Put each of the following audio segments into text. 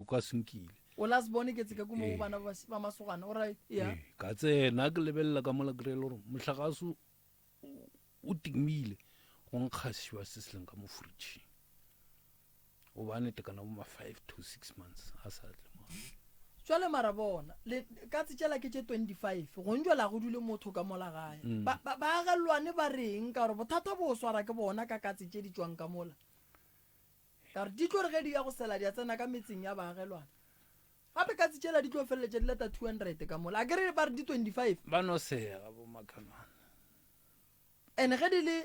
ka senkile. O la se bone ke tseka ko mo Ee. bana ba ba masogana o right ya. Ee, ka tsena ke lebelela ka mola kry-e le gore mohlagase o- o timile go nkgasiwa se se leng ka mo fridgeng gobane tekana bo ma 5 to 6 months a sa tle mo Jwale mara bona le ka tsetšela ke tše 25 go njwela go dule motho ka mola gae. Mm. Ba ba baagelwane ba reng ka gore bothata bo swara ke bona ka katse tše di tšwang ka mola. Ka re di tlo re ge di ya go sela di a tsena ka metseng ya baagelwana. Gape katse tšela di tlo feleletša di lata 200 ka mola. A ke re ba re di 25. Ba no sega bo makhelwane. And ge di le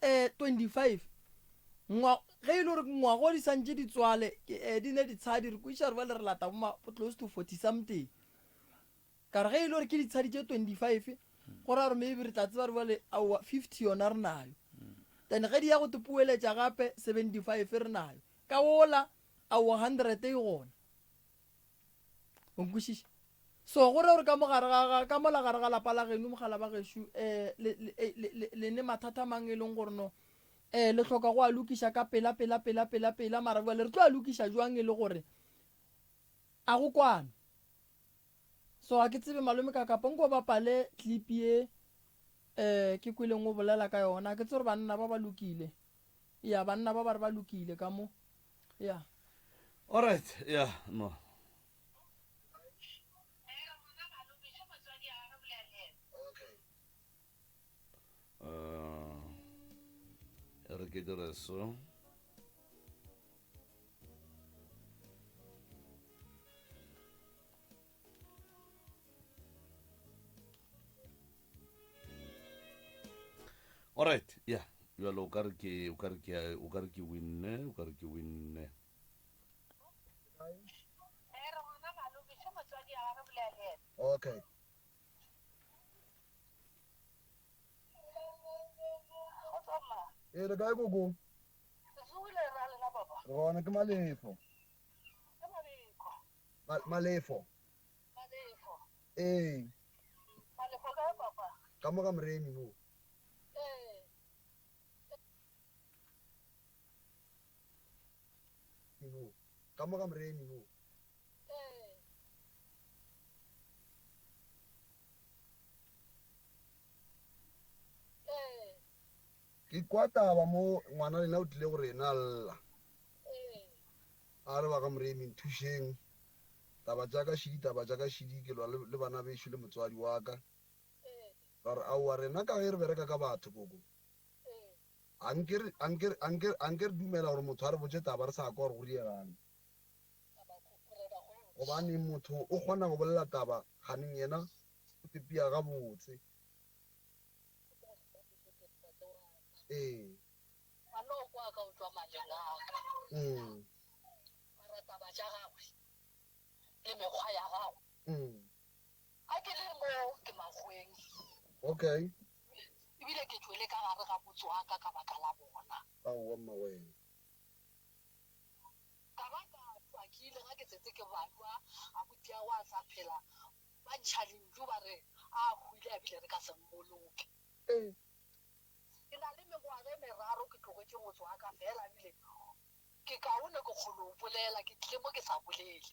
um 25 ngwa ge e le gore ngwago di santše di tswale eh, di ne ditshadi re kwešiša re bale re lata bo ma close to 40 something. Ka re ge e le gore ke ditshadi tše 25 go ra gore maybe re tla tseba re bale aowa 50 yona re nayo. Then ge di ya go te poeletša gape 75 re nayo. Ka wola aowa 100 e gona. O nkwešiša? So go ra gore ka mo gare ga ga ka mola gare ga lapa la geno mogala ba gešo um le le le le le ne mathata mang e leng gore no um le hloka go a lokiša ka pela pela pela pela pela mara bjale re tlo a lokiša jwang e le gore a go kwane. So ga ke tsebe malome ka kapa nko bapale clip ye um ke kweleng o bolela ka yona ke tsebe gore banna ba ba lokile. Ya banna ba ba re ba lokile ka mo. Ya. Alright, ya no. Uh, re ke dire so. Alright, yeah. Jalo o ka re ke o ka re ke o ka re ke winne, o ka re ke winne. Okay. Ee, le kae koko? Re gona ke Malefo. Malefo. Ee. Ka mo ga Moremi mo. Mo. Ka mo ga Moremi mo. Ke kwa taba mo ngwana lena o tlile go rena a lla. A re ba ga Moremi nthušeng. Taba tša ka šidi, taba tša ka šidi, ke lwa le, le bana bešo le motswadi wa ka. Ra re, Aowa, rena ka ge re bereka ka batho, koko, a nke re, a nke re, a nke, a nke re dumela gore motho a re botše taba re sa kwa gore go diegang. Gobane motho o kgona go bolela taba kganeng yena o tepia gabotse. Ee. Mm. Mara taba tša gagwe le mekgwa ya gagwe. Ga ke le mo ke makgoweng. Okay. Ebile ke tšwele ka gare ga motse wa ka ka baka la bona. Aowa mmawena. Ka ba ka tšwa ke ile ga ke tsetse ke balwa, abutiagwe a sa phela, ba ntšha lentšu ba re a hwile a bile re ka se mmoloke. Ke na le mengwaga e meraro ke tlogetše motse wa ka fela ebile Ke kaone ke kgone go bolela, ke tlile mo ke sa bolele.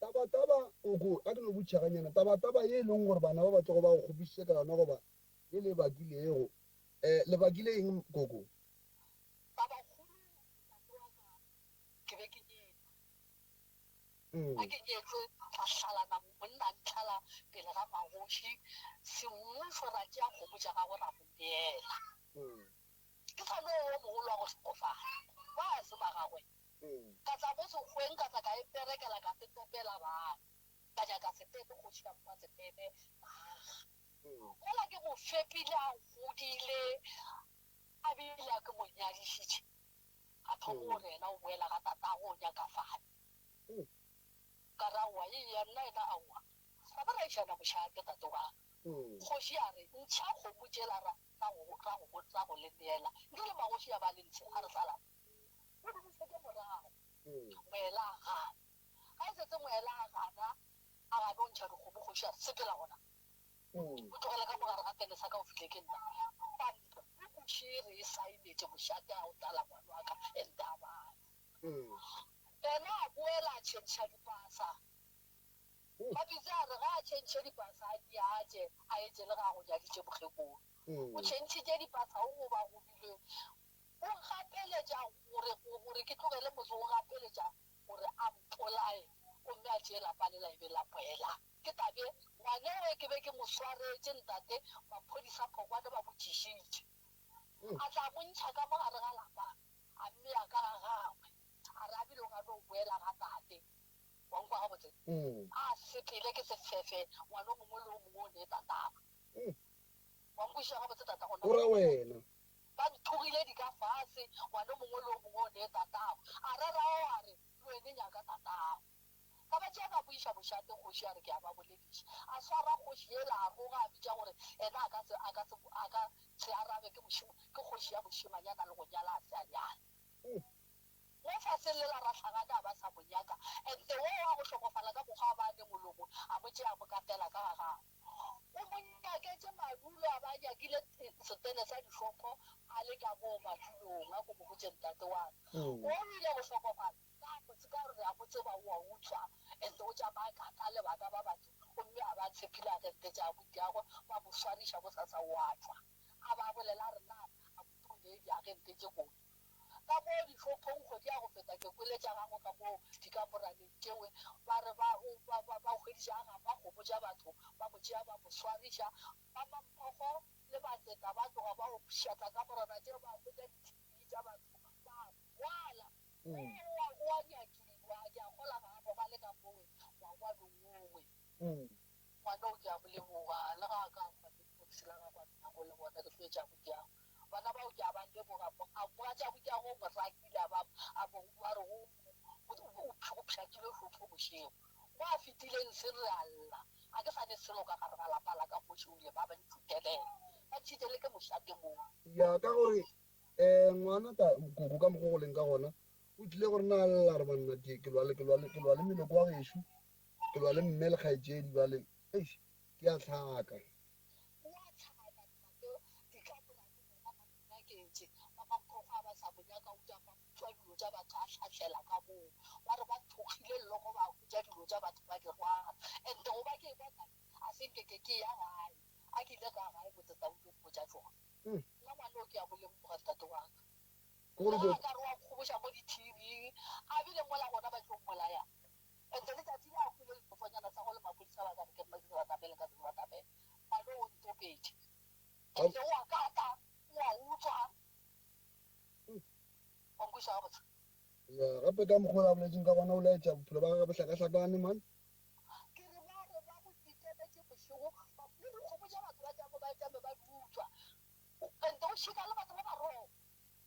Tabataba, Koko, a ke no botšiša ganyana, tabataba ye e leng gore bana ba ba tlogo ba go kgopišitše ka yona goba ye le e bakilego, eh, le bakile eng, Koko? Tabakgolo, Ntate wa ka, ke be ke nyetšwe. Ga ke nyetšwe, ra hlalana, monna a ntlhala pele ga magoši, semmušo ra tšea kgomo tša gagwe ra mo neela. Ke sa no wo mogolo wa go hlokofala, ba se ba gagwe. Ka tla mo sekgweng, ka tla ka e perekela, ka se topela bana. Ka nyaka setepe, kgoši ya mpha setepe, ka aga. Mola ke mo fepile a godile, a bile a ke mo nyadišitše, a thoma go re yena o boela ga tatagwe o nyaka fane. Ka re aowa, eya nna yena aowa. Ra ba ra išana mošate tate wa ka. Kgoši ya re, Ntšha kgomo tšela ra. ra go, ra go, ra go le neela. Ntle le magoši a ba le ntshe, a re hlalana. O di bušetše morago. Moela a gana. Ga e setse moela a gana, a gana go ntšha dikgomo, kgoši a re, Sepela gona. O tlogele ka mo gare ga tene sa ka o file ke nna. Pampo puku še re e saenetše mošate a o tlala ngwana wa ka, and a bana. Yena a boela a tšhentšha dipasa. Mapitsi a re ga a tšhentšhe dipasa a di atše a etše le ga a go nyaditše mokgekolo. O tšhentšhitše dipasa o gobagobile o gapeletša gore gore ke tlogele motse o gapeletša gore a mpolaye gomme a tšee lapa lela e be la boela. Ke tabe ngwane owe ke be ke mo swaretše ntate maphodisa Phokwane ba mo tšišitše. A tla mo ntšha ka mo gare ga lapa a mmea ka ga gagwe a re a bile o ka no boela ga tate. Wa nkwa gabotse? A sepele ke sefefe ngwana o mongwe le o mongwe o ne tatagwe. Wa nkwešiša gabotse tata gona? O ra wena. Ba nthogile di ka fase ngwana o mongwe le o mongwe o ne tatagwe. A rera o a re le wene nyaka tatago. Ka ba tšea ka mo iša mošate kgoši a re ke a ba bolediša. A swara kgoši yela a roga a bitša gore ena a ka se a ka se a ka se arabe ke mošima ke kgoši ya mošemanyana le go nyala a se a nyala. Mo faseng lela Rahlagane a ba sa mo nyaka and wo wa go hlokofala ka mokgwa a ba ne molomo a mo tšea a mo katela ka ga gagwe. O mo nyaketše madulo a ba a nyakile setene sa dihlopho a le ka moo madulong a ko mo botše ntate wa ka. Wo o ile go hlokofala ka botse ka gore re a mo tseba o a utswa and o tšama a kata le bana ba batho gomme a ba tshepile agente tša abuti-agwe ba mo swariša bosasa o a tšwa a ba bolela a re na abuti o ne diagente tše kotsi. Ka mo dihlophong kgwedi ya go feta ke kwele tša gagwe ka mo dikamoraneng tšewe ba re ba, ba, ba, ba hweditše a gapa kgomo tša batho ba mo tšea ba mo swariša. Ba Mamphogo le batseta ba tloga ba o pšhatla kamorana tšeo ba hwetša di-TV tša batho ba rwala. O a, o a nyakiwa, ke a kgola ga a robale ka mowe ngwakwanong wowe. Ngwana o ke a mo leboga le ga a ka hwa lepokisi la gagwe a nnago le bona ke hloetše abutiago. Bana bao ke a ba leboga mo a mogatša abutiago o mo rakile a ba a mo ba re go o go pšhatlilwe hlopho bošego. Mo a fetileng se re a lla ga ke sa ne selo ka gare ga lapa la ka kgoši o ile ba ba ntšhutelela ba ntšhitele ke mošate moo. Ya ka gore um ngwana ka koko ka mokgo go leng ka gona o tlile gore na lla re banna ke ke lwa le ke lwa le ke lwa le meloko wa gešo ke lwa le mme le kgaetšedi bale eish ke a hlaka. O a hlaka ntate ditlamorago bona ba mo nyaketše ba mankgogo a ba sa mo nyaka o tšama utswa dilo tša batho a hlahlela ka moo ba re ba thokgile llogo ba hwetša dilo tša batho ba di rwala and go ba ke ekwa taba a se nke ke ke ya gae a ke ile ka gae motseta o ile mpotša tšona nna ngwana o ke a mo lemoga ntate wa ka Ke gore nna a ka re wa nkgoboša mo di-T_V a bile mola gona ba tlo mmolaya And letšatši le a hwile lefofanyana sa go le maphodisa ba ka re ke nna ke se ba namele ka se ba namele. Ngwana o ntopetše. And o a kata, o a utswa. Wa nkweša gabotse? Ya, gape ka mokgwa o a boletseng ka gona o laetša bophelo ba gagwe bo hlakahlakane man. Ke re ba re ba go titeletše bošego, le dikgomo tša batho ba tšame ba tšame ba di utswa. And o šika le batho ba ba wrong.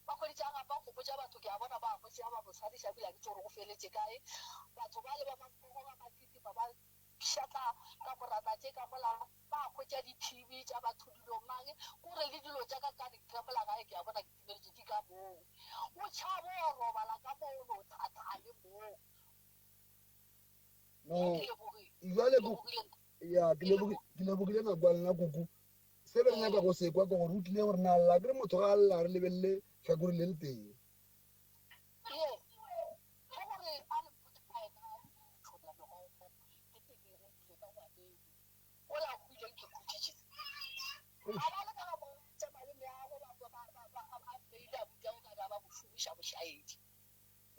Ba hweditše a gapa kgomo tša batho, ke a bona ba a mo tšea ba mo swariša ebile ga ke tsebe gore go feletše kae. Batho bale ba Mamphogo ba ba kitima ba pšhatla ka morana tše ka mola, ba hwetša di-TV tša batho dilo mang, kore le dilo tša ka ka ka mola gae ke a bona ke timeletše di ka moo. O tšhabo wa robala ka moo o no thathale moo. No, Ke lebogile. jwale Ke ko lebogile. ya ke lebogile ke lebogile nako ya lena kuku. Se be re nyaka go se kwa ke gore o tlile gore na lla kere motho ga a lla re lebelele hlakore le le tee. Ee, ke gore a le mpotše ka yena tšholla megokgo ke tebego ile ka ngwaneno ola hwileng ke khutšitše a ba le ka ga tša malome ago ba ba ba ba a mmeile a butša go ka ba ba mo šomiša bošaedi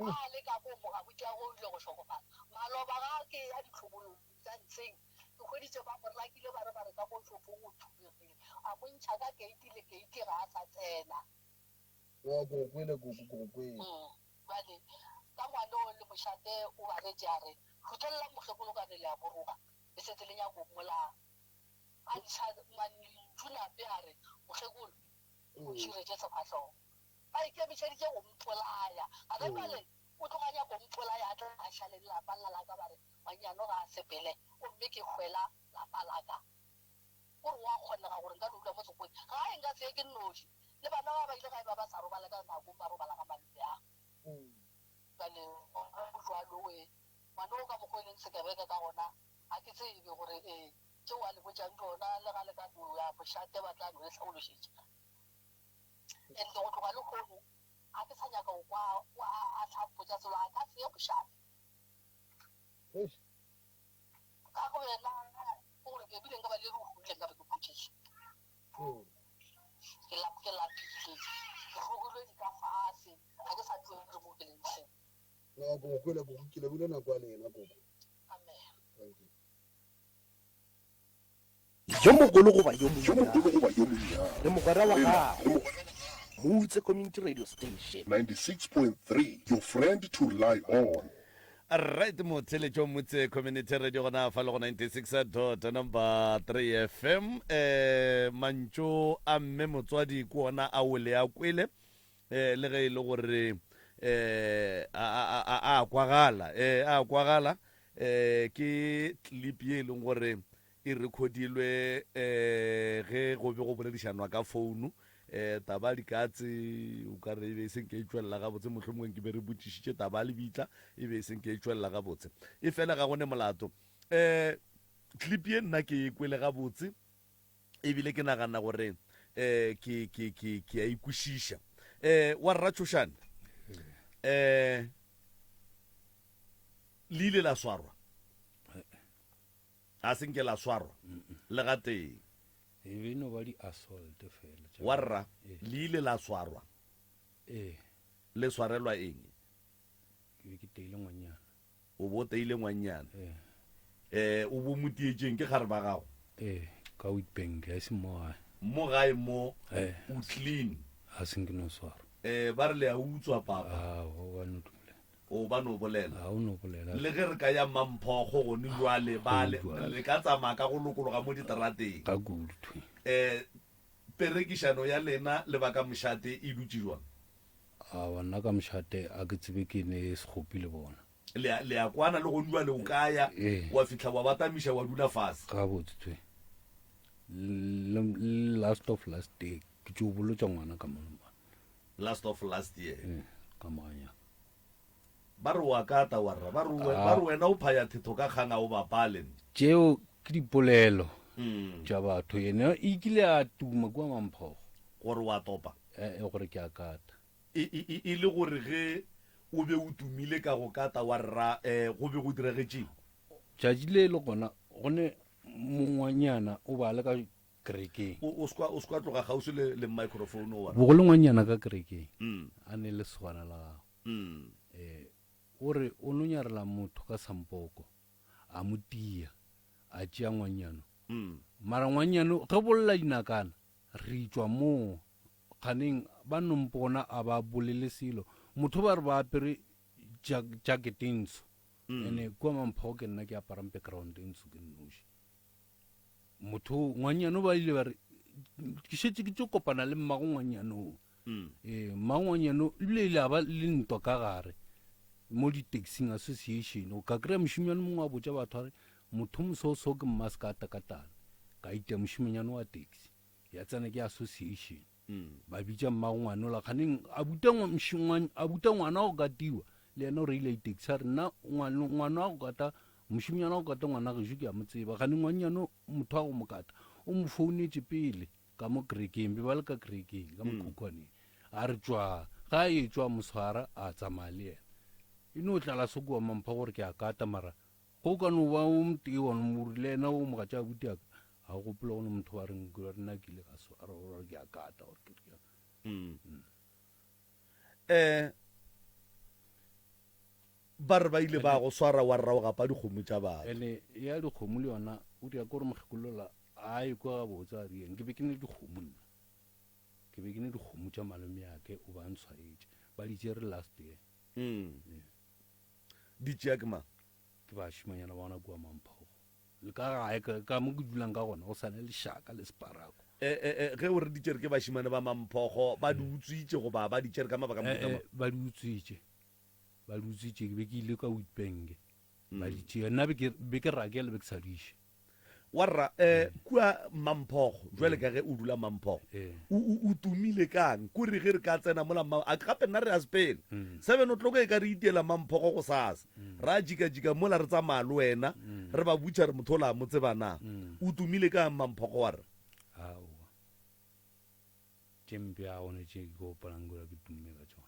a le ka mo mo a butša go ile go hlokofala maloba ga ke ya ditlhobolong tša ntsheng Ke hweditše ba mo rakile ba re ba re ka mo shopong o thubegile. A mo ntšha ka keiti le keiti ga a sa tsena. Wa ke go kwele koko ke go kwele. Bjale ka ngwana o le mošate o ba retše a re, Hluthololang mokgekolo ka re le a mo roga, le setse le nyako mmolaya. A ntšha mantšu nape a re, Mokgekolo, o tšhiretše sefahlogo. Ba ikemišeditše go mpolaya. Gare bjale o tloga a nyako mpolaya a tla a šale le lapa lela la ka ba re, Mannyano ga a sepele gomme ke hwela lapa la ka. O re go a kgonega gore nka no dula mo sekgweng? Gae nka se ye ke nnoši. Le bana ba ba ile gae ba ba sa robale ka nakong ba robala ga malome a. Bjale go bjalo we. Ngwana o ka mokgwa o e leng sekebeke ka gona ga ke tsebe gore ee tšeo a le botšang tšona le ga le ka no ya mošate ba tla no le hlabološetša. And go tloga lehono. Ga ke sa nyaka go kwa a tla mpotša selo, a ka se ye mošate. Eish. Ka go yena gore ke ebile nka ba le re hwile nka be ke khutšitše. Ke lap ke lapile, ke rogilwe di ka fase, ga ke sa tsebe mo ke leng teng. No, ke go kwele koko, ke lebile nako ya lena koko. Amen. Thank you. Yo mogolo goba yo monnyane, le mogwera wa gago. Moutse Community Radio Station. 96.3 Your friend to rely on. Right motheletšo Motse Community Radio gona fa le go 96 dot number 3 FM eh mantšu a mme motswadi ke ona a o le a kwele eh le ge e le gore eh a a a a kwagala eh a kwagala eh ke clip ye e leng gore E rekhodilwe ge go be go boledišanwa ka founu. Taba ya dikatse o ka re e be e se nke e tšwelela gabotse, mohlomongwe ke be re botšišitše taba ya lebitla e be e se nke e tšwelela gabotse. E fela ga go ne molato. Clip ye nna ke e kwele gabotse ebile ke nagana gore ke, ke, ke, ke a e kwešiša. Wa rra Tšhošane, le ile la swarwa? Ga se nke la swarwa le gatee. E be e no ba di-assault fela. Wa rra, le ile la swarwa? Ee. Le swarelwa eng? Ke be ke teile ngwannyana. O bo teile ngwannyana? Ee. Eh, o bo mo tietšeng ke gare ba gago? Ee, ka Witbank, ga e se mo gae. Mo gae mo Ee. o clean? Ga se nke no swarwa. Eh, ba re le a utswa papa. Aowa, ba no dumela. O ba no bolela. Ga o no bolela. Le ge re ka ya Mamphogo gone jwale, ba le, le ka tsamaya ka go lokologa mo diterateng. Ka kudu thwi. Eh, perekišano ya lena le ba ka mošate e dutše jwang? Aowa, nna ka mošate a ke tsebe ke ne sekgopi le bona. Le a, le a kwana le gone jwale o ka ya, Ee. wa fihla wa ba tamiša wa dula fase. Gabotse thwi. Le, le last of last day, ke tšo bolotša ngwana ka mono. Last of last year. Ee, ka moganyana. Ba re o a kata wa rra. Ba re Ah. ba re wena o phaya thetho ka kgang a o bapale. Tšeo ke dipolelo tša batho. Yena e kile a tuma kua Mamphogo. Gore o a topa. E, e gore ke a kata. E, e, e, e le gore ge o be o tumile ka go kata wa rra, eh, go be go diragetšeng? Tšatši le le gona go ne mongwanyana o ba le ka kerekeng. O, o se kwa, o se kwa tloga kgauswi le, le microphone wa rra. Bogolo ngwanyana ka kerekeng Mm. a ne le lesogana la gagwe. Mm. Eh, o re o no nyarela motho ka sampoko, a mo tia, a tšea ngwannyano. Mm. Mara ngwannyano ge bolla dinakana, re tšwa moo kganeng ba no mpona a ba bolele selo. Motho ba re ba apere jacket e ntsho. Mm. Ene kua Mamphogo ke nna ke aparang background e ntsho ke nnoši. Motho ngwannyano ba ile ba re ke šetše ke tšo kopana le mmago ngwannyano o. Mm. Ee, mmago ngwannyano ebile ile a ba le ntwa ka gare mo di-taxing association. O ka kry-a mošemanyane mongwe a botša batho a re motho mososo ke mmasekata ka tana. Ka itia mošemanyane wa taxi ya tsena ke association. Mm. Ba bitša mmago ngwana ola kganeng a buta a buta ngwana wa go katiwa le yena o reile di-taxi a re nna ngwana wa go kata mošemanyane wa go kata ngwana gešo ke a mo tseba. Kganeng ngwannyane motho wa go mo kata o mo founetše pele ka mo kerekeng, be ba le ka kerekeng ka mokhukhwaneng. A re tšwa, ga a etšwa a mo swara a tsamaya le yena. E no tlala sekoa mampha gore ke a kata mara go ka no ba o motee wa no mo le yena o mogatša abuti a ka ga o gopola go ne motho wa reng ke nna ke ile ka swara gore ke a kata gore ke re Mm. Eh ba re ba ile ba go swara wa rra o gapa dikgomo tša batho. Ene ya dikgomo le yona o dira ke gore mokgekolola a e kwa gabotse a rieng ke be ke ne dikgomo nna ke be ke ne dikgomo tša malome yake o ba ntshwaetše ba di tšere last year. Mm. Di tšea ke mang? Ke bašimanyana ba gona kua Mamphogo le ka gae ka mo ke dulang ka gona go sa ne lešaka le separako. E, e, e, ge o re di tšere ke bašimane ba Mamphogo ba di utswitše goba ba di tšere ka mabaka a mohuta mang? Ba di utswitše. Ba di utswitše ke be ke ile ka Witbank ba di tšea nna be ke be ke rakela be ke sa di je. Wa rra eh kua Mamphogo jwale ka ge o dula Mamphogo o o o tumile kang kore ge re ka tsena mola mma a gape nna re a sepela 7 o'clock e ka re itiela Mamphogo go sasa ra jikajika mola re tsamaya le wena re ba butša re motho ola mo tseba na o tumile kang Mamphogo wa rra. Aowa tše mpe a gone tše ke gopolang gore ke tumme ka tšona.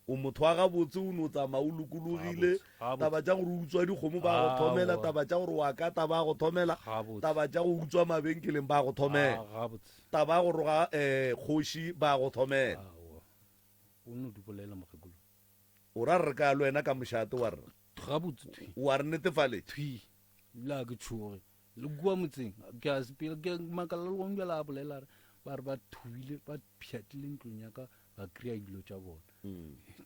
O motho wa gabotse, o no tsamaya o lokologile. Taba tša gore o utswa dikgomo ba go thomela, taba tša gore wa kata ba go thomela, taba tša go utswa mabenkeleng ba go thomela, taba ya go roga um kgoši ba go thomela. O no di bolela mokgekolo. O ra re ka le wena ka mošate wa rra. Gabotse thwi. Wa re netefaletša. Thwi. Ebile ga ke tšhoge. Le kua motseng ke a sepela ke makala le gong bjale a bolela re ba re ba thubile ba pšhatlile ntlong ya ka ba kry-a dilo tša bona.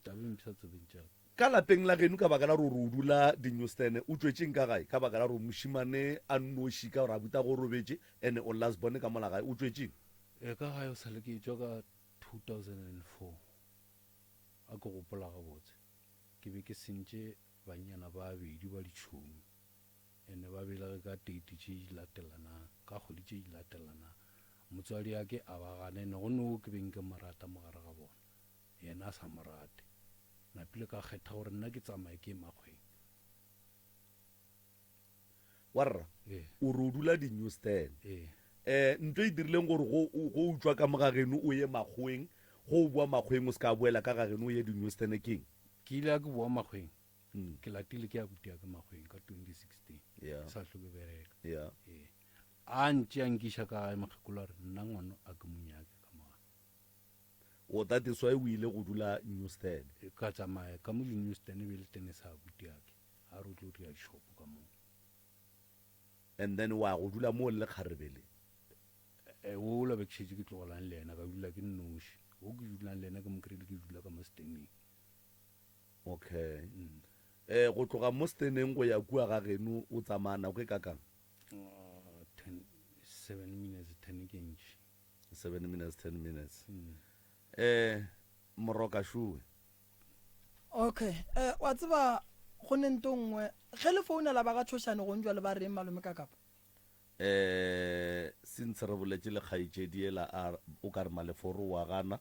Taba e mpsha tsebeng tša ka. Ka lapeng la geno ka baka la gore o dula Dinewston o tšwetšeng ka gae ka baka la gore mošemane a nnoši ka gore abuti go robetše and o last born ka mola gae o tšwetšeng? Ee ka gae o sa le ke tšwa ka 2004 a ke gopola gabotse ke be ke sentše bannyana ba bedi ba ditšhomi. Ene ba belege ka date tše di latelanang, ka kgwedi tše di latelanang. Motswadi a ke a ba gana, ene go ne wo ke beng ke mo rata mo gare ga bona, yena a sa mo rate. Napile ka kgetha gore nna ke tsamaye ke ye makgweng. Warra, Ee. o re o dula di-newsstand. Ee. Eh, nto e dirileng gore go, go o tšwa ka mo ga geno o ye makgoweng, go o boa makgoweng o se ka boela ka ga geno o ye di-newsstand keng? Ke ile a ke boa makgweng, Ke latile ke abuti ya ka makgweng ka 2016. Yeah. Ke sa hlwe ke bereka. Yeah. Ee. A ntše a nkiša ka gae mokgekolo a re nna ngwana a ke mo nyake ka mo gae. O that is why o ile go dula Newston. Ka tsamaya ka mo Newston e be e le tene sa abuti ya ke. A re o tlo dira dishopo ka moo. And then wa go dula moo le lekgarebe le. E, wola be ke šetše ke tlogelang le yena ka dula ke nnoši. Wo ke dulang le yena ke mo kry-ile ke dula ka mo steneng. Okay. Eh, go tloga mo steneng go ya kua ga geno o tsamaya nako e kakang? Uh, ten, seven minutes, ten ke ntši. Seven minutes, ten minutes. Eh, moroka šuwe. Okay, eh, wa tseba go ne nto nngwe ge le founela ba ga Tšhošane gong jwale ba reng malome ka kapa? Eh, since re boletše le kgaetšedi yela a o ka re Maleforo wa gana.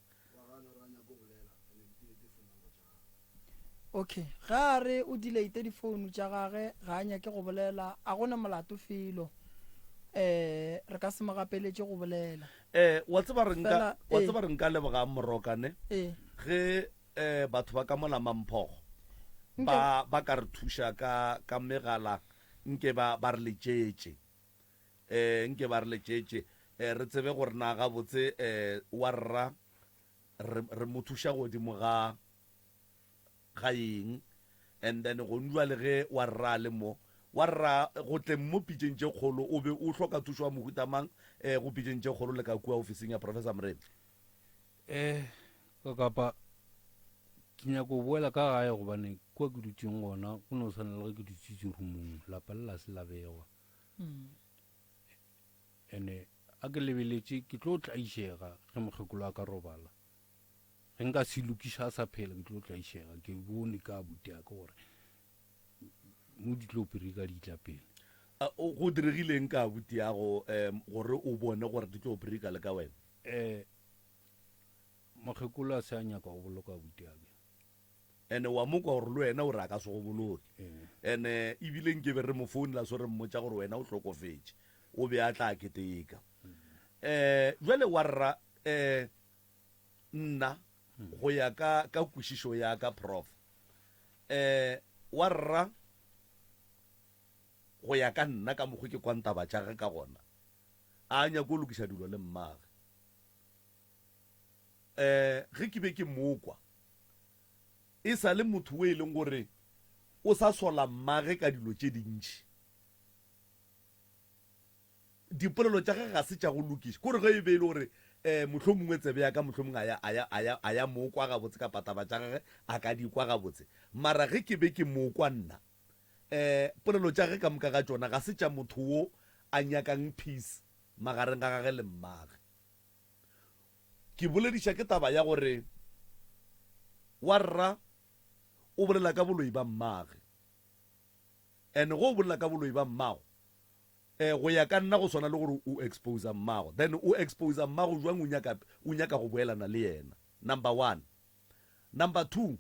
Okay, ge a re o delete difounu tša gage ga a nyake go bolela, a go na molato felo. Eh, re ka se mo gapeletše go bolela. Eh, wa tseba re nka, Fela, wa eh. tseba re nka leboga Moroka ne? Eh. Ge eh batho ba ka mola Mamphogo Nke- ba ba ka re thuša ka ka megala Nke ba, ba re letšetše. Eh, nke ba re letšetše. Eh, re tsebe gore na gabotse, eh, wa rra, re, re mo thuša godimo ga, ga eng. And then gonjwa le ge wa rra a le mo, wa rra, go tleng mo pitšeng tše kgolo, o be o hloka thušo ya mohuta mang, eh, go pitšeng tše kgolo le ka kua ofising ya Professor Moremi? Eh, ka kapa ke nyaka go boela ka gae gobane kua ke dutšeng gona go no swana le ge ke dutše dirumong, lapa le la se la begwa. Ene a ke lebeletše ke tlo tlaišega ge mokgekolo a ka robala. Ge nka se lokiša a sa phela ke tlo tlaišega, ke bone ka abuti ya ka gore mo di tlo pirika di tla pele. A, Go diregileng ka abuti yago um gore o bone gore di tlo pirika le ka wena? Eh, mokgekolo a se a nyaka go boloka abuti ya ka. Ene wa mo kwa gore le wena o re a ka se go boloke. Ene ebile nke be re mo founela so re mmotša gore wena o hlokofetše, o be a tla keteka. Um jwale wa rra um nna go ya ka ka kwešišo ya ka prof um wa rra go ya ka nna ka mokgo ke kwang taba tša ge ka gona a nyake go lokiša dilo le mmage. Um ge ke be ke mo kwa, e sa le motho o e leng gore o sa sola mmage ka dilo tše dintši. Dipolelo tša gage ga se tša go lokiša. Kore ge e be e le gore um mohlomongwe tsebe ya ka mohlomongwe a ya, a ya, a ya, a ya mo kwa gabotse kapa taba tša gage a ka di kwa gabotse. Mara ge ke be ke mo kwa nna, um polelo tša gage ka moka ga tšona ga se tša motho wo a nyakang peace magareng ga gage le mmage. Ke bolediša ke taba ya gore wa rra o bolela ka boloi ba mmage. And ge o bolela ka boloi ba mmago, eh, go ya ka nna go swana le gore o exposer mmago. Then o exposer mmago jwang o nyaka, o nyaka go boelana le yena? Number one. Number two,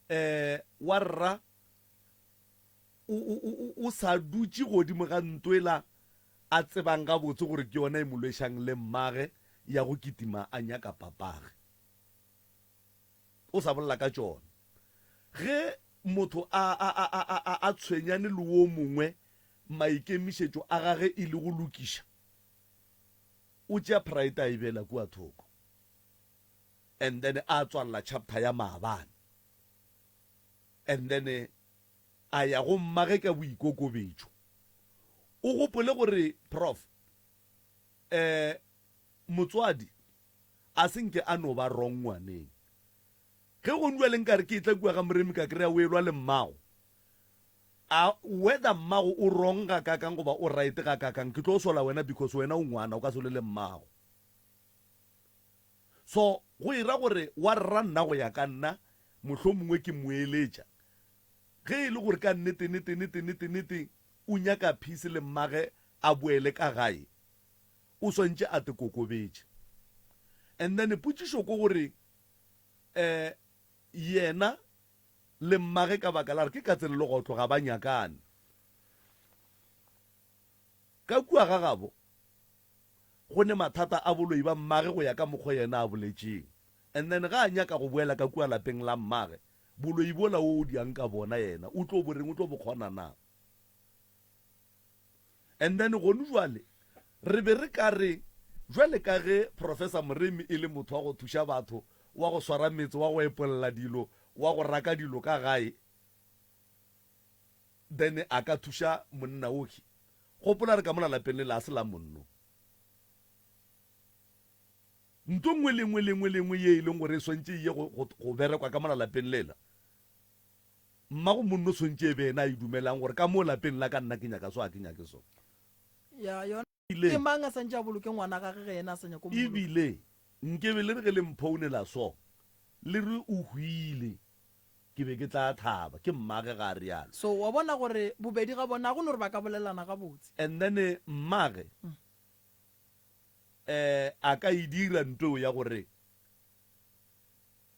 eh, wa rra o, o, o, o sa dutše godimo ga ntwela a tsebang gabotse gore ke yona e mo lwešang le mmage ya go kitima a nyaka papage. O sa bolela ka tšona. Ge motho a, a, a, a, a, a, a tshwenyane le wo mongwe, maikemišetšo a gage e le go lokiša, o tšea pride a e beela kua thoko. And then a tswalela chapter ya maabane. And then a ya go mmage ka boikokobetšo. O gopole gore, Prof, eh, motswadi a se nke a no ba wrong ngwaneng. Ge go bjale nkare ke etla kua ga Moremi ka kry-a o elwa le mmago, a whether mmago o wrong gakakang goba o right gakakang, ke tlo sola wena because wena o ngwana, o ka se lwe le mmago. So go era gore wa rra nna go ya ka nna mohlomongwe ke mo eletša ge e le gore ka nnete nete nete nete nete o nyaka peace le mmage a boele ka gae o swantše a te kokobetše. And then potšišo ko gore eh yena le mmage ka baka la gore ke katse le legotlo ga ba nyakane ka kua ga gabo go ne mathata a boloi ba mmage go ya ka mokgo yena a boletšeng. And then ga a nyaka go boela ka kua lapeng la mmage, boloi bola o o diang ka bona yena o tlo bo reng, o tlo bo kgona na? And then gonu jwale re be re ka re jwale ka ge Professor Moremi e le motho wa go thuša batho, wa go swara metse, wa go epolla dilo, wa go raka dilo ka gae, then a ka thuša monna ohi. Gopola re ka mola lapeng le la se la monno. Nto nngwe le nngwe le nngwe le nngwe ye e leng gore e swantše e ye go, go, go berekwa ka mola lapeng lela, mmago monno swantše e be yena a e dumelang gore ka mo lapeng la ka nna ke nyaka so a ke nyake so. Ya yona ke mang a santše a boloke ngwana gage ge yena a sa nyake go mmoloka? Ebile nkebe le re ge le mphounela so le re o hwile. Ke be ke tla thaba. Ke mmage ga a realo. So wa bona gore bobedi ga bona ga go no re ba ka bolelana gabotse. And then mmage eh a ka e dira nto eo ya gore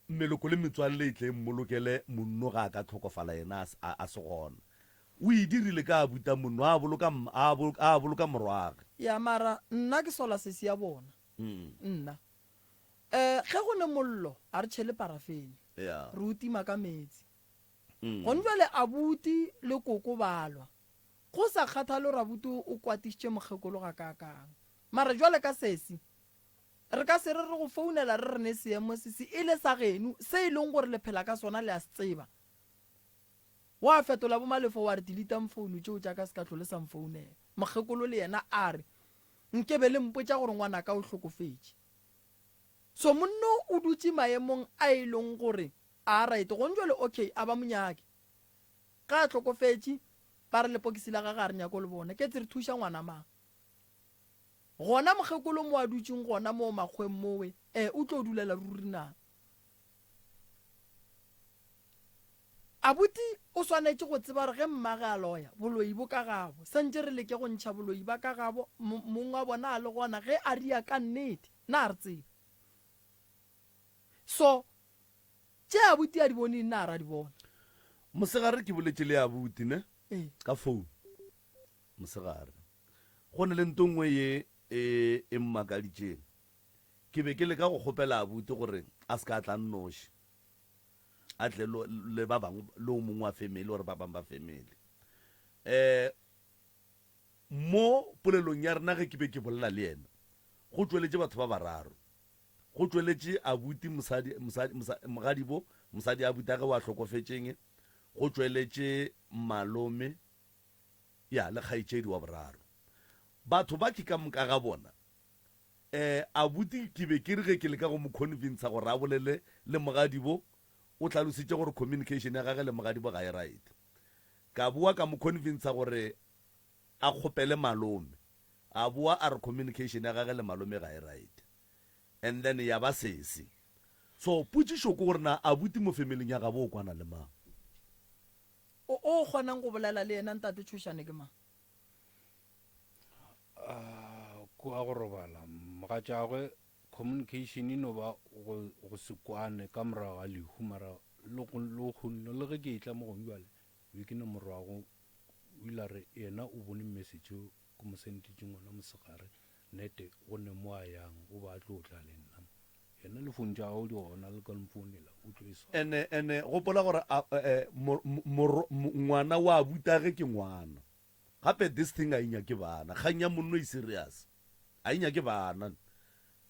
meloko le metswalle e tle e mmolokele monno ga a ka tlhokofala yena a, a se gona. O e dirile ka abuta monno a boloka, a, a boloka morwage. Ya mara nna ke sola sesi ya bona. Nna. Eh, ge go ne mollo, a re tšhele parafene. Yeah. Re o tima ka meetse. Gone bjale abuti le koko ba lwa. Go sa kgathale gore abuti o kwatišitše mokgekolo gakaakang. Mara jwale ka sesi, re ka se re re go founela re re ne seemo se se e le sa geno, se e leng gore le phela ka sona le a se tseba. Wa fetola bo Malefo wa re deletang founu tšeo tša ka se ka hlole sa mfounela. Mokgekolo le yena a re, Nkebe le mpotša gore ngwanaka o hlokofetše. So monno o dutše maemong a e leng gore a right gong jwale okay a ba mo nyake. Ge a hlokofetše ba re lepokisi la gage a re nyake go le bona. Ketse re thuša ngwana mang? Gona mokgekolo mo a dutšeng gona moo makgweng mowe eh o tlo dulela ruri na? Abuti o swanetše go tseba gore ge mmage a loya, boloi bo ka gabo. Santše re leke go ntšha boloi ba ka gabo, mong wa bona a le gona ge a ria ka nnete. Na re tsebe? So, tše abuti a di boneng na ra di bona? Mosegare ke boletše le abuti ne? Ee. Ka phone. Mosegare. Go ne le nto nngwe ye e, e mmakaditšeng. Ke be ke leka go kgopela abuti gore a se ka tla nnoši. A tle lo, le ba bangwe, le o mongwe wa family or ba bangwe ba family. Eh, mo polelong ya rena ge ke be ke bolela le yena, go tšweletše batho ba bararo. Go tšweletše abuti mosadi, mosadi, mosadi, mogadibo, mosadi abuti a ge wa hlokofetšeng, go tšweletše malome, ya, le kgaetšedi wa boraro. Batho ba ke ka moka ga bona Eh, abuti ke be ke re ge ke leka go mo convincer gore a bolele le mogadibo, o hlalositše gore communication ya gage le mogadibo ga e right. Ka boa ka mo convincer gore a kgopele malome, a boa a re communication ya gage le malome ga e right. And then ya ba sesi. So potšišo ke gore na abuti mo familing ya gabo o kwana le mang? O, o kgonang go bolela le yena Ntate Tšhošane ke mang? Kua go robala mogatšagwe communication e no ba go, go se kwane ka morago ga lehu mara le go le go le ge ke etla mo gong jwale be ke ne morwago o ile a re yena o bone message o ke mo senditšeng ona mosegare nete go ne mo a yang o ba a tlo tla le nna. Yena le phone tša gago di gona le ka mfounela o tlo e swara. Ene ene gopola gore a eh, mor, mor, ngwana wa abutage ke ngwana. Gape this thing a e nyake bana. Kgang ya monno e serious. A e nyake bana.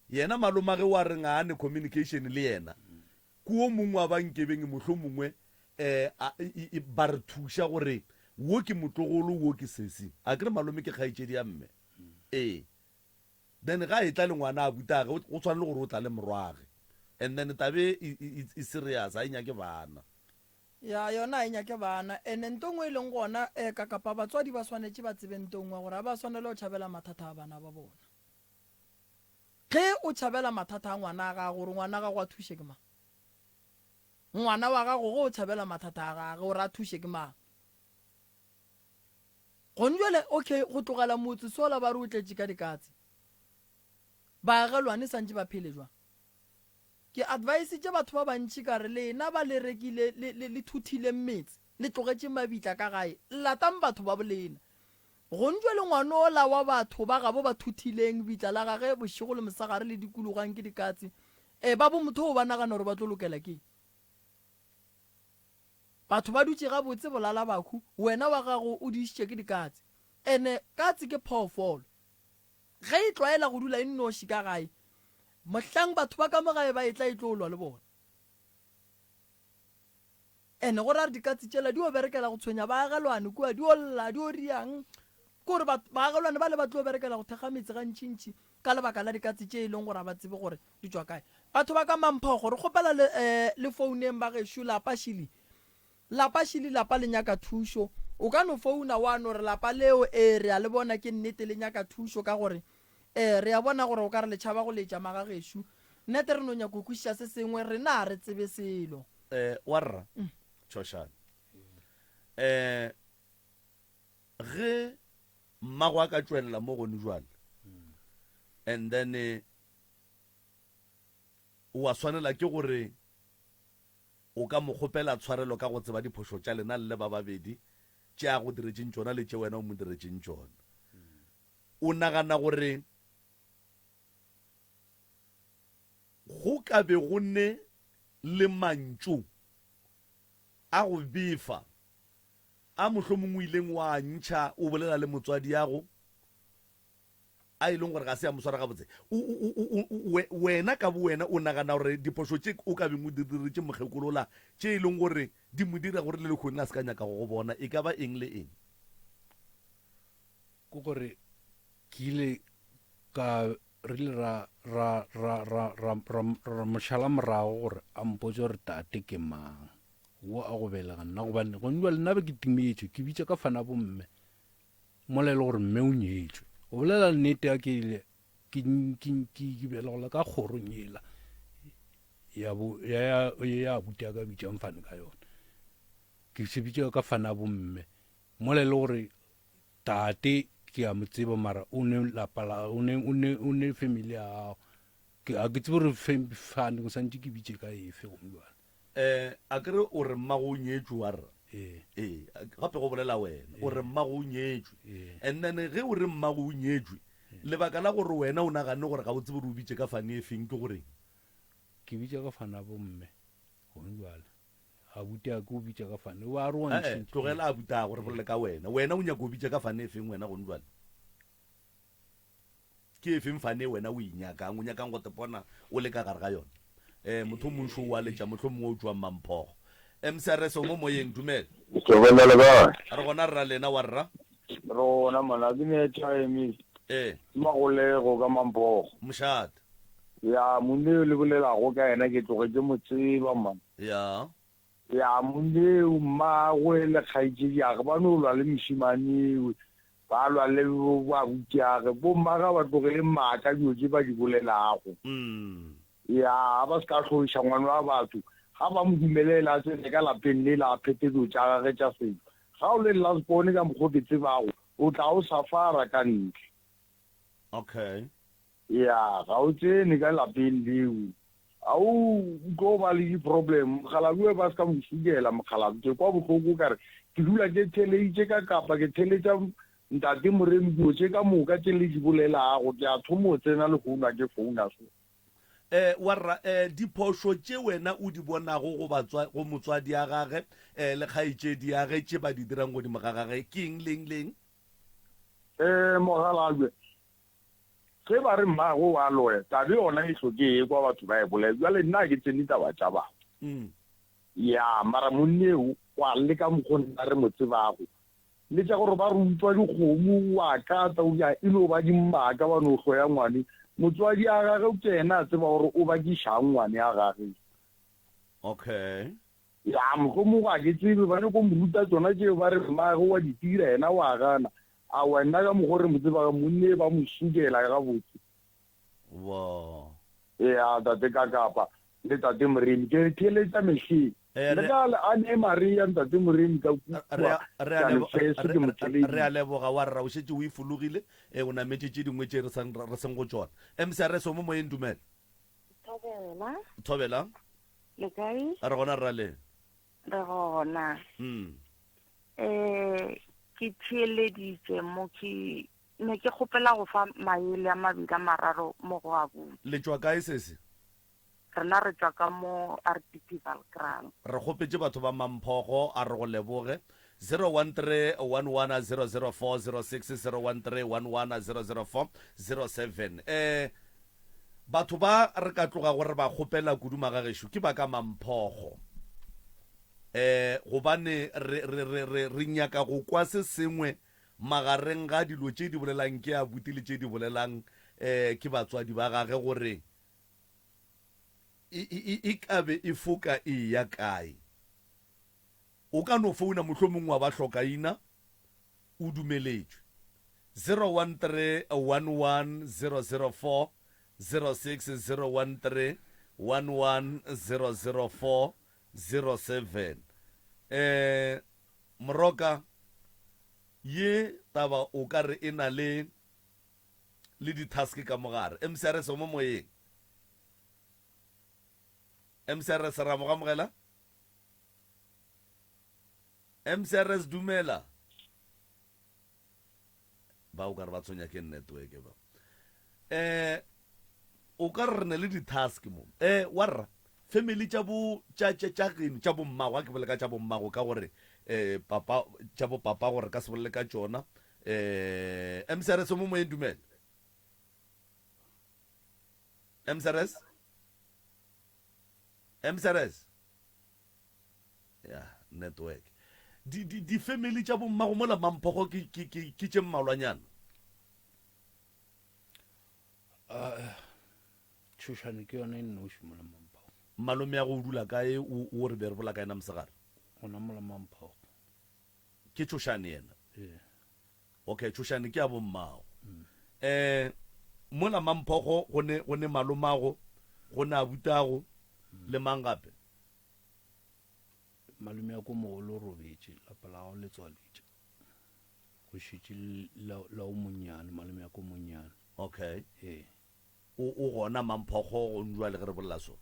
Yena malomage wa reng a ne communication le yena. Ke o mongwe wa ba nkebeng mohlomongwe eh a, e, e, ba re thuša gore wo ke motlogolo wo ke sesi. Akere malome ke kgaetšedi ya mme. Ee. Then ga etla le ngwana abutage go tshwana le gore o tla le morwage. And then tabe e, e, e serious a e nyake bana. Ya, yona ga e nyake bana. And-e nto nngwe e leng gona, eh, ka kapa batswadi ba swanetše ba tsebe nto nngwe, gore ga ba swanela go tšhabela mathata a bana ba bona. Ge o tšhabela mathata a ngwana a gago, gore ngwana a gago a thuše ke mang? Ngwana wa gago ge o tšhabela mathata a gage, gore a thuše ke mang? Gone jwale, okay, go tlogela motse sola ba re o tletše ka dikatse. Baagelwane santše ba phele jwang? Ke advisitše batho ba bantši ka re, Lena ba le rekile, le, le, le thuthileng metse, le tlogetše mabitla ka gae, latang batho ba bolena. Gontšwe le ngwana ola wa batho ba gabo ba thuthileng bitla la gage bošego le mosegare le dikologang ke dikatse, e, ba bo motho o ba nagana gore ba tlo lokela ke eng? Batho ba dutše gabotse bolala bahu, wena wa gago o dišitše ke dikatse. Ene katse ke phoofolo. Ge e tlwaela go dula e nnoši ka gae, mohlang batho ba ka mo gae ba etla e tlo lwa le bona. Ene go ra re dikatse tšela di yo berekela go tshwenya baagelwane kua, di yo lla, di yo riang. Ke gore baagelwane bale ba tlo berekela go thekga metse gantšintši ka lebaka la dikatse tše e leng gore ga ba tsebe gore di tšwa kae. Batho ba ka Mamphogo, re kgopela le, le founeng ba gešo lapa šili. Lapa šele lapa le nyaka thušo. O ka no founa wa no re lapa leo, ee, re a le bona ke nnete le nyaka thušo ka gore, ee, re a bona gore o ka re le tšhaba go letša magagešo. Nnete re no nyaka go kwešiša se sengwe, rena ga re tsebe selo. Eh, warra, Tšhošane. Eh, ge mmago a ka tšwelela mo gone jwale, and then eh, wa swanela ke gore O ka mo kgopela tshwarelo ka go tseba diphošo tša lena le le ba babedi, tše a go diretšeng tšona le tše wena o mo diretšeng tšona. O nagana gore go ka be go ne le mantšu a go befa a mohlomongwe o ileng wa a ntšha o bolela le motswadiago? a e leng gore ga se ya mo swara gabotse, o, o, o, o, we, wena ka bowena o nagana gore diphošo tše o ka beng o di diretše mokgekolola, tše e leng gore di mo dira gore le lehono a se ka nyaka go go bona, e ka ba eng le eng? Ke gore ke ile ka, re ile ra, ra, ra, ra, ra, ra, ra mo šala morago gore a mpotše gore tate ke mang, wo a go belega nna, gobane gone bjale nna be ke timetše, ke bitša ka fana bomme. Mola e le gore mme o nyetšwe. Go bolela nnete a ke ile ke ke ke ke belegola ka kgorong yela ya bo ya ya ya abuti a ka bitšang fane ka yona. Ke se bitša ka fana bomme. Mola e le gore tate ke a mo tseba mara o ne lapa la o ne o ne o ne family ya gago. Ke a ke tsebe gore fane go santše ke bitše ka efe gone jwale. Eh, akere o re mmago o nyetšwe wa rra? Ee. Ee, gape go bolela wena. O re mmago o nyetšwe. Ee. And then ge o re mmago o nyetšwe, lebaka la gore wena o naganne gore ga o tsebe gore o bitše ka fane e feng ke goreng? Ke bitša ka fane ya bomme gone jwale. Abuti a ke o bitša ka fane. O a re wa Eh, ntšhintšha. tlogela abutago re bolele ka wena. Wena o nyaka o bitša ka fane e feng wena gone jwale? Ke efeng fane e wena o e nyakang, o nyakang go tepona o le ka gare ga yona? Eh, motho o mongwe šo o a letša, mohlomongwe o tšwa Mmamphogo. MCRS, o mo moyeng, dumela. Thobela le kae? Re gona rra, lena wa rra? Re gona mona, ke ne airtime. Eh. Ke Magolego ka Mamphogo. Mošate. Ya, monna yo le bolelago ka yena ke tloge ke mo tseba man. Ya. Ya, monna eo, mmagwe le kgaetšediage ba no lwa le mošemane ewe. Ba lwa le boabutiage. Bomma ga ba tlogele maaka dilo tše ba di bolelago. Ya, ba se ka hloiša ngwana wa batho. Ga ba mo dumelele a tsene ka lapeng lela a phethe dilo tša gage tša setšo. Ga o le last born ka mokgo ke tsebago, o tla o safara ka ntle. Okay. Ya, ga o tsene ka lapeng leo. Ao, o tlo ba le di-problem. Mokgalabje ba se ka mo sukela, mokgalabje. Ke kwa bohloko ka re ke dula ke theleditše ka kapa ke theletša ntate Moremi dilo tše ka moka tše le di bolelago. Ke a thoma go tsena lehono a ke founa so. Eh, warra, eh, diphošo tše wena o di bonago go batswa, go motswadi ya gage, eh, le kgaetšedi ya ge, tše ba di dirang godimo ga gage, ke eng le eng le eng? Eh, mokgalabje, ge ba re mmagwe o a loya, tabe yona e hloke e kwa batho ba e bolela. Bjale nna ga ke tsene taba tša batho. Ya, mara monna eo wa leka mokgo nna re mo tsebago. Le tša gore ba re utswa dikgomo, o a kata, o bjang, e no ba dimaka, ba no hloya ngwane. Motswadi a gage ke yena a tseba gore o bakišang ngwane a gage. Okay. Ya, mohlomongwe ga ke tsebe, ba nyako mo ruta tšona tšeo ba re mmagwe wa di dira, yena wa gana. Aowa, nna ka mokgo re mo tsebago, monna e ba mo sukela gabotse. Wo. Ea, Tate Kakapa le Tate Moremi, ke re theeletša mehleng. Eh, Le re- ka a ne Maria, Ntate Moremi ka Re kua, a- re a ka lebo- Lefeso re- ke mo re- re a theeleditše. leboga wa rra o šetše o e fologile e o nametše tše dingwe tše re sang re seng go tšona mcrs o mo moyeng dumela Thobela. thobela Le kae? re gona rra le Re gona. mm. Eh ke theeleditše mo ke ne ke kgopela go fa maele a mabedi a mararo mo go abuti. Le tšwa kae sesi? Rena re tšwa ka mo RDP Valkraal. Re kgopetše batho ba Mamphogo a re go leboge. 0131100406 0131100407 Eh batho ba re ka tlogago re ba kgopela kudu magagešo ke ba ka Mamphogo. Eh gobane re re re re re nyaka go kwa se sengwe magareng ga dilo tše di bolelang ke abuti le tše di bolelang eh ke batswadi ba gage gore e, e, e, e ka be e foka e eya kae. O ka no founa mohlomongwe wa ba hlokaina, o dumeletšwe. 01311004 06 01311004 07. Eh, Moroka, ye taba o ka re e na le le di-task ka mo gare. MCRS o mo moyeng. MCRS ra mo amogela. MCRS dumela. Ba o ka re ba tshwenya ke network ba. Eh o ka re re ne le di-task mo. Eh warra family tša bo tša tša tša geno tša bommago a ke bole ka tša bommago ka gore eh papa tša bo papa gore ka se bolele ka tšona Eh, MCRS o mo moyeng dumela. MCRS? MCRS? Ya, network. Di di di family tša bommago mola mamphogo ke ke ke ke tše mmalwanyana. Ah, tšhošane ke yona e nnoši mola mamphogo. Malome ya go o dula kae o o re be re bola ka yena mosegare? Gona mola mamphogo. Ke Tšhošane yena? Ee. Okay, Tšhošane ke ya bommago. Eh, mola Mamphogo go ne go ne malomago, go ne abutago le mang gape? Malome ya ko mogolo o robetše, lapa la gago le tswaletše. Go šetše la la o monnyane, malome ya ko monnyane. Okay. Ee. O o gona Mamphogo go njwale ge re bolela so?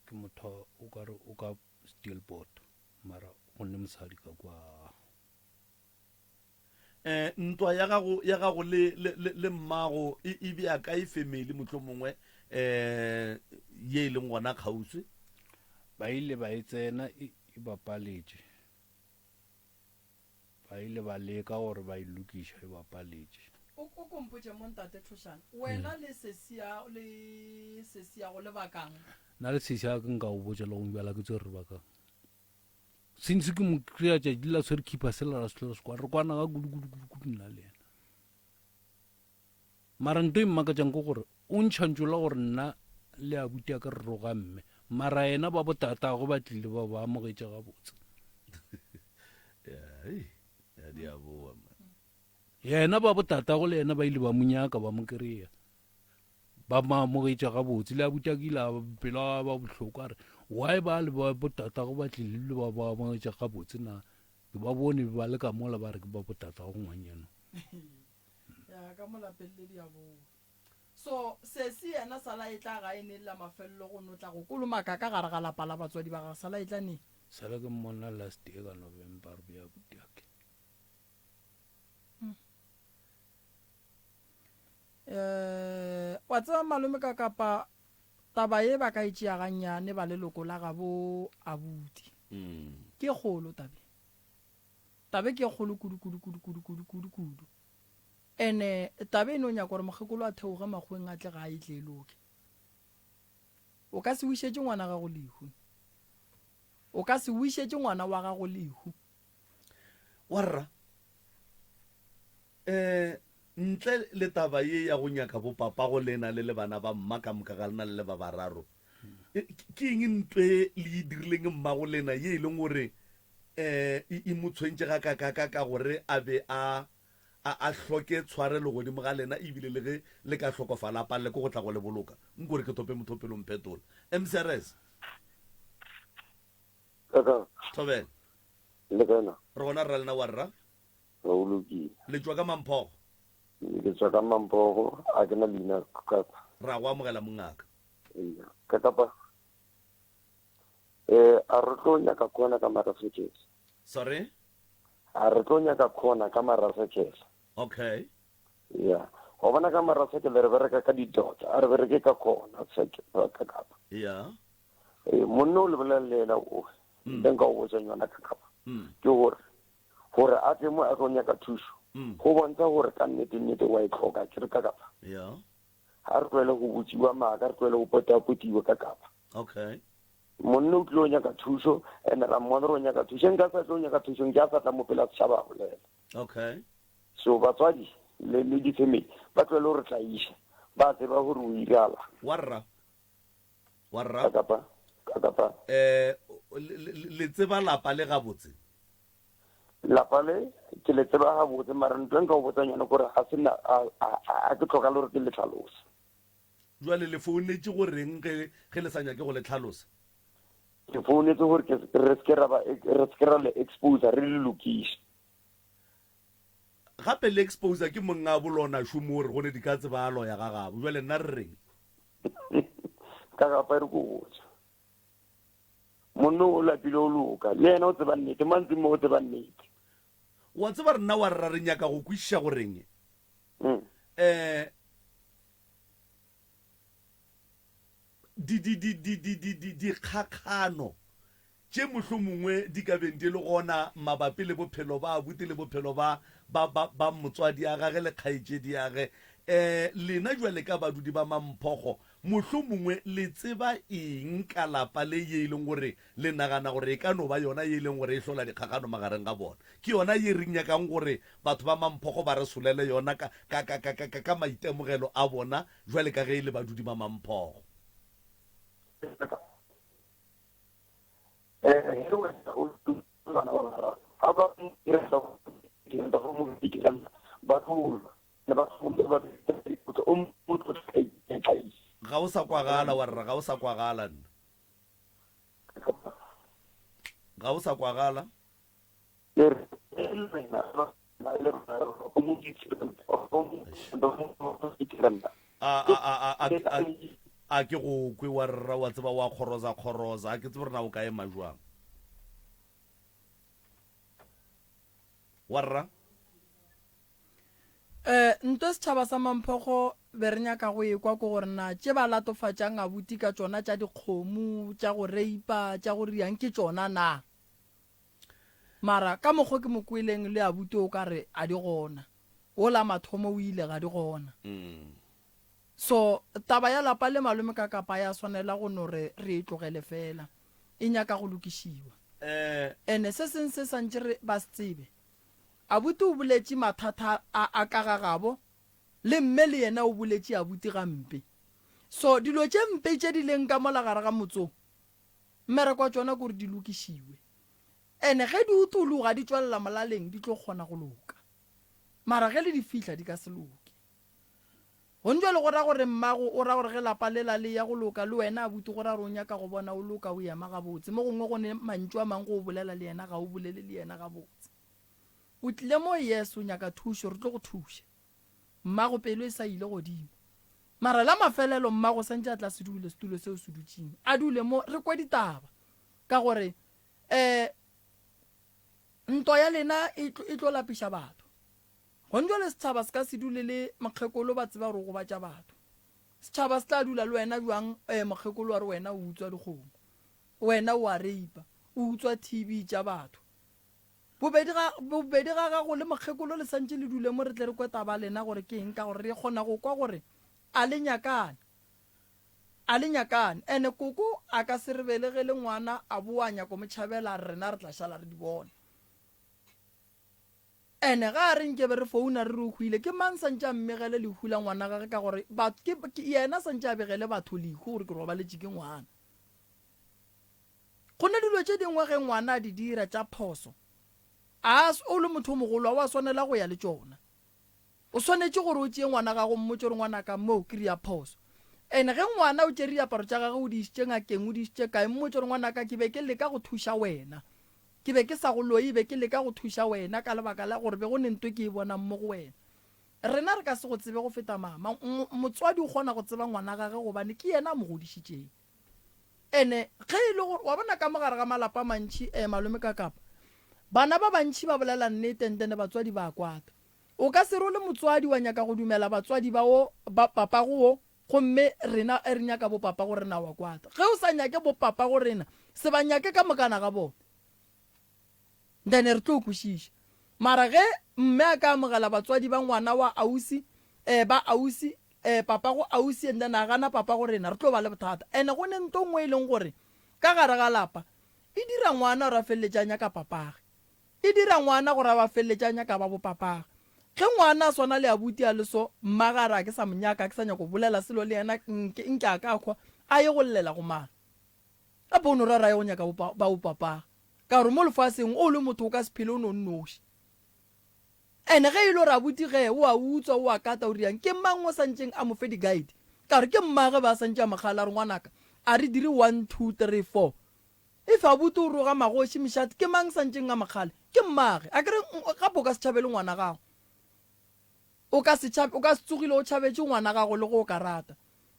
Ke motho o ka re o ka Steelpoort mara go ne mosadi ka kwa. Eh, ntwa ya gago ya gago le le le, le mmago e, e bea kae family mohlomongwe eh ye e leng gona kgauswi? Ba ile ba e tsena e, e ba paletše. Ba ile ba leka gore ba e lokiša e ba paletše. O, o ko mpotše mo Ntate Thošane, wena le sesi ya, le sesi ya go le bakang? Nna le sesi ya ka nka go botša le gong bjala ke tsere re bakang. Since ke mo kry-a tšatši la tshwere khipa sela ra se hlola se kwana, re kwana ga kudu kudu kudu kudu nna le yena. Mara nto e mmakatšang ke gore o ntšha ntšo la gore nna le abuti ya ka re roga mme, mara yena ba botatagwe ba tlile ba ba amogetše gabotse. Yena ba botatagwe le yena ba ile ba mo nyaka ba mo kry-a ba mo amogetše gabotse. Le abuti ya ka ile a pelo ya ba bohloko a re why ba le ba botatagwe ba tlile le ba ba amogetše gabotse na ke ba bone ba le ka mola ba re ke ba botatagwe ngwanyana. Ya ka mo lapeng le diaboa. So sesi yena sala e tla gae neng la mafelelo go no tla go kolomaka ka gare ga lapa la batswadi ba gagwe sala e tla neng? Sala ke mmona last year ka November re boya abuti-ake. Eh, wa. Wa tseba malome ka kapa taba ye ba ka e tšea gannyane ba leloko la gabo abuti. Ke e kgolo tabe. Tabe ke e kgolo kudu kudu kudu kudu kudu kudu kudu. Ene tabe e no nyaka gore mokgekolo a theoge makgoweng a tle gae e tle e loke. O ka se wišetše ngwana gago lehu. O ka se wišetše ngwana wa gago lehu. Warra, eh, ntle le taba ye ya go nyaka bopapago lena le le bana ba mma ka moka ga lena le le ba bararo, e, ke eng ntwe le e dirileng mmago lena ye e leng gore eh, e, e mo tshwentše gakakaka ka gore a be a, a, a hloke tshwarelo godimo ga lena ebile le ge le ka hlokofala a palele ke go tla go le boloka? Nko re ke tope mothopelo mphetola. MCRS. Kaka. Thobela. Le kae na? Re gona rra lena wa rra. Re o lokile. Le tšwa ka Mamphogo? Ke tšwa ka Mamphogo, a ke na leina kaka. Ra go amogela mongaka. Eya. Kakapa. Eh, a re tlo nyaka khona ka Marasekele. Sorry? A re tlo nyaka khona ka Marasekele. Okay. Ya. Wa bona ka Marasekele re bereka ka di-dot, a re bereke ka khona kakapa. Ya. Ee, monna o lebelela le yena o, ntle nka o botšang yona kakapa, ke gore gore a tle mo a tlo nyaka thušo, go bontsha gore ka nnete-nnete wa e hloka, ke re kakapa. Ya. Ga re tlogele go botšiwa maaka, re tlogele go potapotiwa kakapa. Okay. Monna o tlile go nyaka thušo, and ra mmona gore o nyaka thušo. Nka sa tle go nyaka thušo, nke a sa tla mo pela setšhaba a bolela. Okay. So batswadi le le di-family ba tlogele go re tlaiša, ba tseba gore o irala. Warra. Warra. Kakapa. Kakapa. Eh, le tseba lapa le gabotse? Lapa le ke le tseba gabotse, mara ntho e nka go botsang yone kore ga se na a ke tlhoka le gore ke le tlhalose. Jwale le founetše go reng ge ge le sa nyake go le tlhalosa? Ke founetse gore ke re se ke ra ba re se ke ra le exposer re le lokiše. Gape le exposer ke monga bolona šomo o re go ne di ka tseba a loya ga gabo. Jwale nna re reng? Ka gapa e re ko botša. Monna o lapile o loka. Le yena o tseba nnete. Mo a ntseng mo o tseba nnete. Wa tseba rena wa rra re nyaka go kwešiša goreng um di di di di di di di dikgakgano tše mohlomongwe di ka beng di le gona mabapi le bophelo ba abuti le bophelo ba ba ba ba motswadi a gage le kgaetšedi ya ge. Um lena jwale ka badudi ba Mamphogo mohlomongwe le tseba eng ka lapa le ye e leng gore le nagana gore e ka no ba yona ye e leng gore e hlola dikgakgano magareng ga bona? Ke yona ye re nyakang gore batho ba Mamphogo ba re solele yona ka, ka, ka, ka, ka, ka maitemogelo a bona jwale ka ge e le badudi ba Mamphogo. Ga o sa kwagala wa rra, ga o sa kwagala nna. Ga o sa kwagala. A, a, a, a, a, a, a ke go kwe wa rra wa tseba wa kgoroza kgoroza a ke tsebe gore na o ka ema jwang wa rra Eh, nto setšhaba sa Mamphogo be re nyaka go ekwa ke gore na tše ba latofatšang abuti ka tšona tša dikgomo, tša go reipa, tša go riang ke tšona na? Mara ka mokgo ke mo kweleng le abuti o ka re a di gona. Wola mathomo o ile ga di gona. So taba ya lapa le malome ka kapa ya swanela go no re re e tlogele fela. E nyaka go lokišiwa. Ene se seng se santše re ba se tsebe. Abuti o boletše mathata a a ka ga gabo le mme le yena o boletše abuti gampe. So dilo tše mpe tše di leng ka mola gare ga motse o, mmereko wa tšona ke gore di lokišiwe. Ene ge di utologa di tšwelela molaleng di tlo kgona go loka. Mara ge le di fihla di ka se loke. Gone bjale go ra gore mmago o ra gore ge lapa lela le ya go loka le wena abuti go ra gore o nyaka go bona o loka o ema gabotse. Mo gongwe go ne mantšu a mang go o bolela le yena ga o bolele le yena gabotse. O tlile mo yes o nyaka thušo re tlo go thuša. Mmago pelo e sa ile godimo. Mara la mafelelo mmago santše a tla se dule setulo seo se dutšeng. A dule mo re kwe ditaba. Ka gore um ntwa ya lena e tlo, e tlo lapiša batho. Gone jwale setšhaba se ka se dule le mokgekolo ba tseba gore o gobatša batho. Setšhaba se tla dula le wena bjang eh, mokgekolo wa re wena o utswa dikgomo, wena o a reipa, o utswa TV tša batho. Bobedi ga, bobedi ga gago le mokgekolo le santše le dule mo re tle re kwe taba lena gore ke eng ka gore re kgona go kwa gore a le nyakane. A le nyakane. Ene koko a ka se re belegele ngwana a boa a nyako mo tšhabela a re rena re tla šala re di bona. Ene ga a re nke be re founa re re o hwile, ke mang santše a mmegele lehu la ngwana gage ka gore ba, ke, ke, yena santše a begele batho lehu gore ke robaletše ke ngwana. Go ne dilo tše dingwe ge ngwana a di dira tša phoso, a, o le motho o mogolo ga wa swanela go ya le tšona. O swanetše gore o tšee ngwana gago o mmotše gore ngwanaka mo ke ria phoso. And ge ngwana o tšere diaparo tša gagwe o di išitše ngakeng o di išitše kae mmotše gore ngwanaka ke be ke leka go thuša wena. Ke be ke sa go loye be ke leka go thuša wena ka lebaka la gore be go ne nto ke e bonang mo go wena. Rena re ka se go tsebe go feta mama. Motswadi o kgona go tseba ngwana gage gobane ke yena a mo godišitšeng. Ene ge e le gore wa bona ka mo gare ga malapa a mantši eh malome ka kapa bana ba bantši ba bolela nnete and then batswadi ba kwata. O ka se re o le motswadi wa nyaka go dumela batswadi ba wo ba papago wo gomme rena re nyaka bo papago rena wa kwata. Ge o sa nyake bo papago rena se ba nyake ka mokana ga bona. Then re tlo kwešiša. Mara ge mme a ka amogela batswadi ba ngwana wa ausi eh ba ausi eh papago ausi and then a gana papago rena re tlo ba le bothata. And go ne nto nngwe e leng gore ka gare ga lapa e dira ngwana gore a feleletše a nyaka papage. E dira ngwana gore a ba feleletše a nyaka ba bo papage. Ge ngwana a swana le abuti a le so mmage a re a ke sa mo nyaka a ke sa nyaka go bolela selo le yena nke nke a ka hwa a ye go llela go mang. Gape o no ra ra ye go nyaka bo ba bo papage. Ka gore mo lefaseng o le motho o ka se phele o no nnoši. And ge e le gore abuti ge o a utswa o a kata o riang ke mang o santšeng a mo fe di guide? Ka gore ke mmage ba santše a mo kgala a re ngwanaka a re dire one two three four. If abuti o roga magoši mešate ke mang santšeng a mo kgale? Ke mmage. Akere gape o ka se tšhabele ngwana gago. O ka se tšhabe, o ka se tsogile o tšhabetše ngwana gago le ge o ka rata.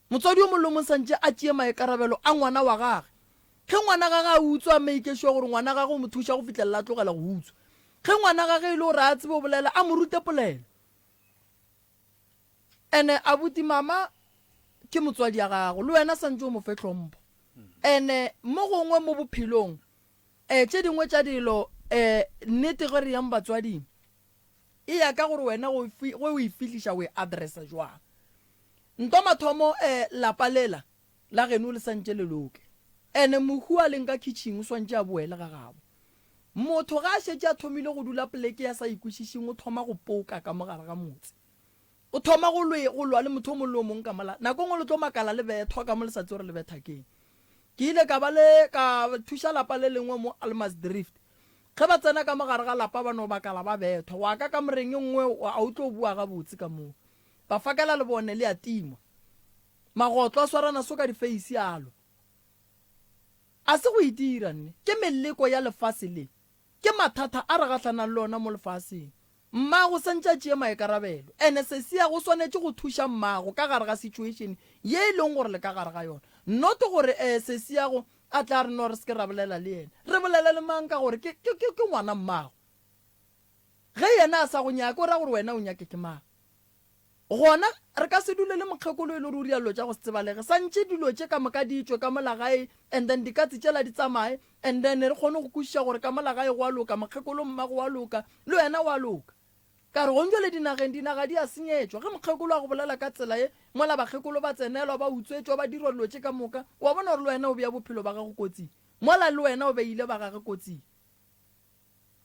Motswadi yo mongwe le yo mongwe santše a tšee maikarabelo a ngwana wa gage. Ge ngwana gage a utswa, a make sure gore ngwana gage o mo thuša go fihlelela a tlogela go utswa. Ge ngwana gage e le gore a tsebe go bolela, a mo rute polelo. Ene abuti mama ke motswadi ya gago, le wena santše o mo fe tlhompho. Ene mo gongwe mo bophelong, um tše dingwe tša dilo, um nnete ge re yang batswading, E ya ka gore wena go ge o e fihliša o e addressa jwang. Ntwa mathomo eh lapa lela la geno le santše le loke. Ene mohu a leng ka kitchen o swantše a boele ga gabo. Motho ga a šetše a thomile go dula poleke ya sa e kwešišeng o thoma go poka ka mo gare ga motse. O thoma go lwe go lwa le motho o mong le o mong ka mola. Nako e nngwe le tlo makala le bethwa ka mo le sa tsebe gore le betha keng. Ke ile ka ba le ka thuša lapa le lengwe mo Almasdrift. Ge ba tsena ka mo gare ga lapa ba no makala ba bethwa. Wa ka kamoreng e nngwe a o tlo bua gabotse ka moo. Ba fakela lebone le a tingwa. Magotlo a swarana so ka difeisi a lwa. A se go itira nne. Ke meleko ya lefase le. Ke mathata a re gahlanang le ona mo lefaseng. Mmago santše a tšee maikarabelo. Ene sesiago o swanetše go thuša mmago ka gare ga situation ye e leng gore le ka gare ga yona. Not gore eh sesiago a tla re no re se ke ra bolela le yena. Re bolele le mang ka gore ke, ke, ke, ke ngwana mmago. Ge yena a sa go nyake o ra gore wena o nyake ke mang? Gona re ka se dule le mokgekolo e le gore o dira dilo tša go se tsebalege. Santše dilo tše ka moka di tšwe ka mola gae and then dikatse tšela di tsamaye and then re kgone go kwešiša gore ka mola gae go a loka, mokgekolo mmago wa loka, le wena wa loka. Ka re gong jwale dinageng dinaga di a senyetšwa. Ge mokgekolo a go bolela ka tsela ye, mola bakgekolo ba tsenelwa, ba utswetšwa, ba dirwa dilo tše ka moka, wa bona gore le wena o bea bophelo ba gago kotsing, mola le wena o beile ba gage kotsing.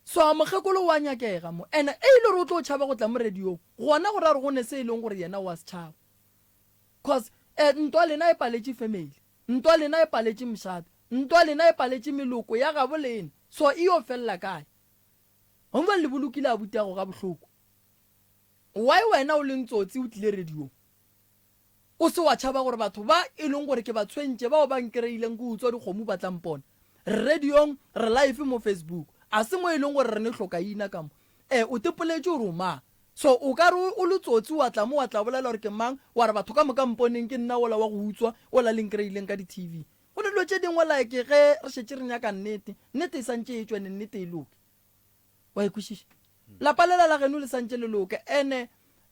So a mokgekolo o a nyakega mo. And e ile gore o tlo tšhaba go tla mo radiong, gona go ra gore go ne se e leng gore yena o a se tšhaba. Cause eh, ntwa lena e paletše family, ntwa lena e paletše mošate, ntwa lena e paletše meloko ya gabo lena. So e yo felela kae? Gongwe bjale le bolokile abutiago ga bohloko. Why wena o leng tsotsi o tlile radiong? O se wa tšhaba gore batho ba e leng gore ke ba tshwentše bao ba nkreileng ke utswa dikgomo ba tla mpona. Re radiong, re live mo Facebook. A se mo e leng gore re ne hlokaina ka mo. Eh, o tepoletše gore o mang. So o ka re o le tsotsi wa tla mo wa tla bolela gore ke mang, wa re batho ka moka mponeng ke nna wola wa go utswa, wola le nkreileng ka di-TV. Go ne dilo tše dingwe like ge re šetše re nyaka nnete, nnete e santše e tšwe ene nnete e loke. Wa e kwešiša? Lapa lela la geno le santše le loke. Ene.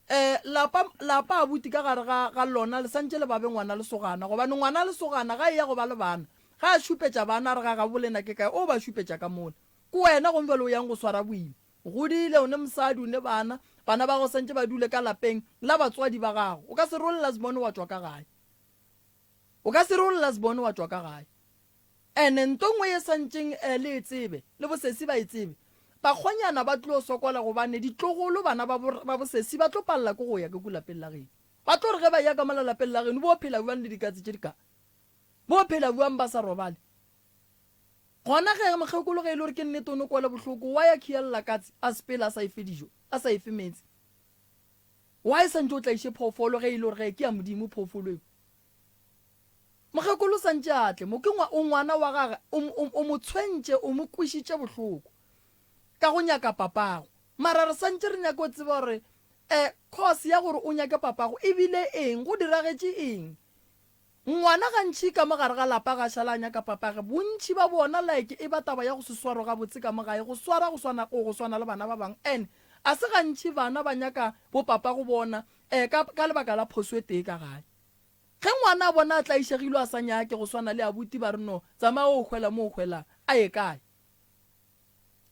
Um lapa, lapa abuti ka gare ga, ga lona le santše le babe ngwana lesogana, gobane ngwana lesogana ga eya go ba le bana, ga a šupetša bana a re ga gabo lena ke kae, o ba šupetša ka mola. Ke wena gomme bjale o yang go swara boima. O godile, o ne mosadi, o ne bana, bana ba gago santše ba dule ka lapeng la batswadi ba gago. O ka se re o le lasbone wa tšwa ka gae. O ka se re o le lasbone wa tšwa ka gae. Ene nto nngwe ye santšeng le e tsebe, le bosesi ba e tsebe, bakgonyana ba tlo sokola gobane ditlogolo bana ba bo, ba bosesi ba tlo palela ke go ya ka ku lapeng la geno. Ba tlo re ge ba eya ka mola lapeng la geno, bo phela bjang le dikatse tše di ka? Bo phela bjang ba sa robale? Gona ge mokgekolo ge e le gore ke nnete o no kwele bohloko, wa ya khiyelela katse a sepela a sa e fe dijo, a sa e fe meetse? Why santše o tlaiše phoofolo ge e le gore ge ke ya Modimo phoofolo eo? Mokgekolo o santše a tle mo, ke ngwa, o ngwana wa gage, o, o, o mo tshwentše, o mo kwešitše bohloko ka go nyaka papago. Mara re santše re nyaka go tseba gore eh, cause ya gore o nyake papago e bile eng, go diragetše eng. Ngwana gantši ka mo gare ga lapa ga a šala a nyaka papage, bontši ba bona like e ba taba ya go se swarwe gabotse ka mo gae, go swara go swana, go, go swana le bana ba bangwe. And a se gantši bana ba nyaka bo papago bona eh, ka, ka lebaka la phoso e tee ka gae. Ge ngwana a bona a tlaišegilwe a sa nyake go swana le abuti ba re no tsamaya o hwela mo o hwelang. A ye kae?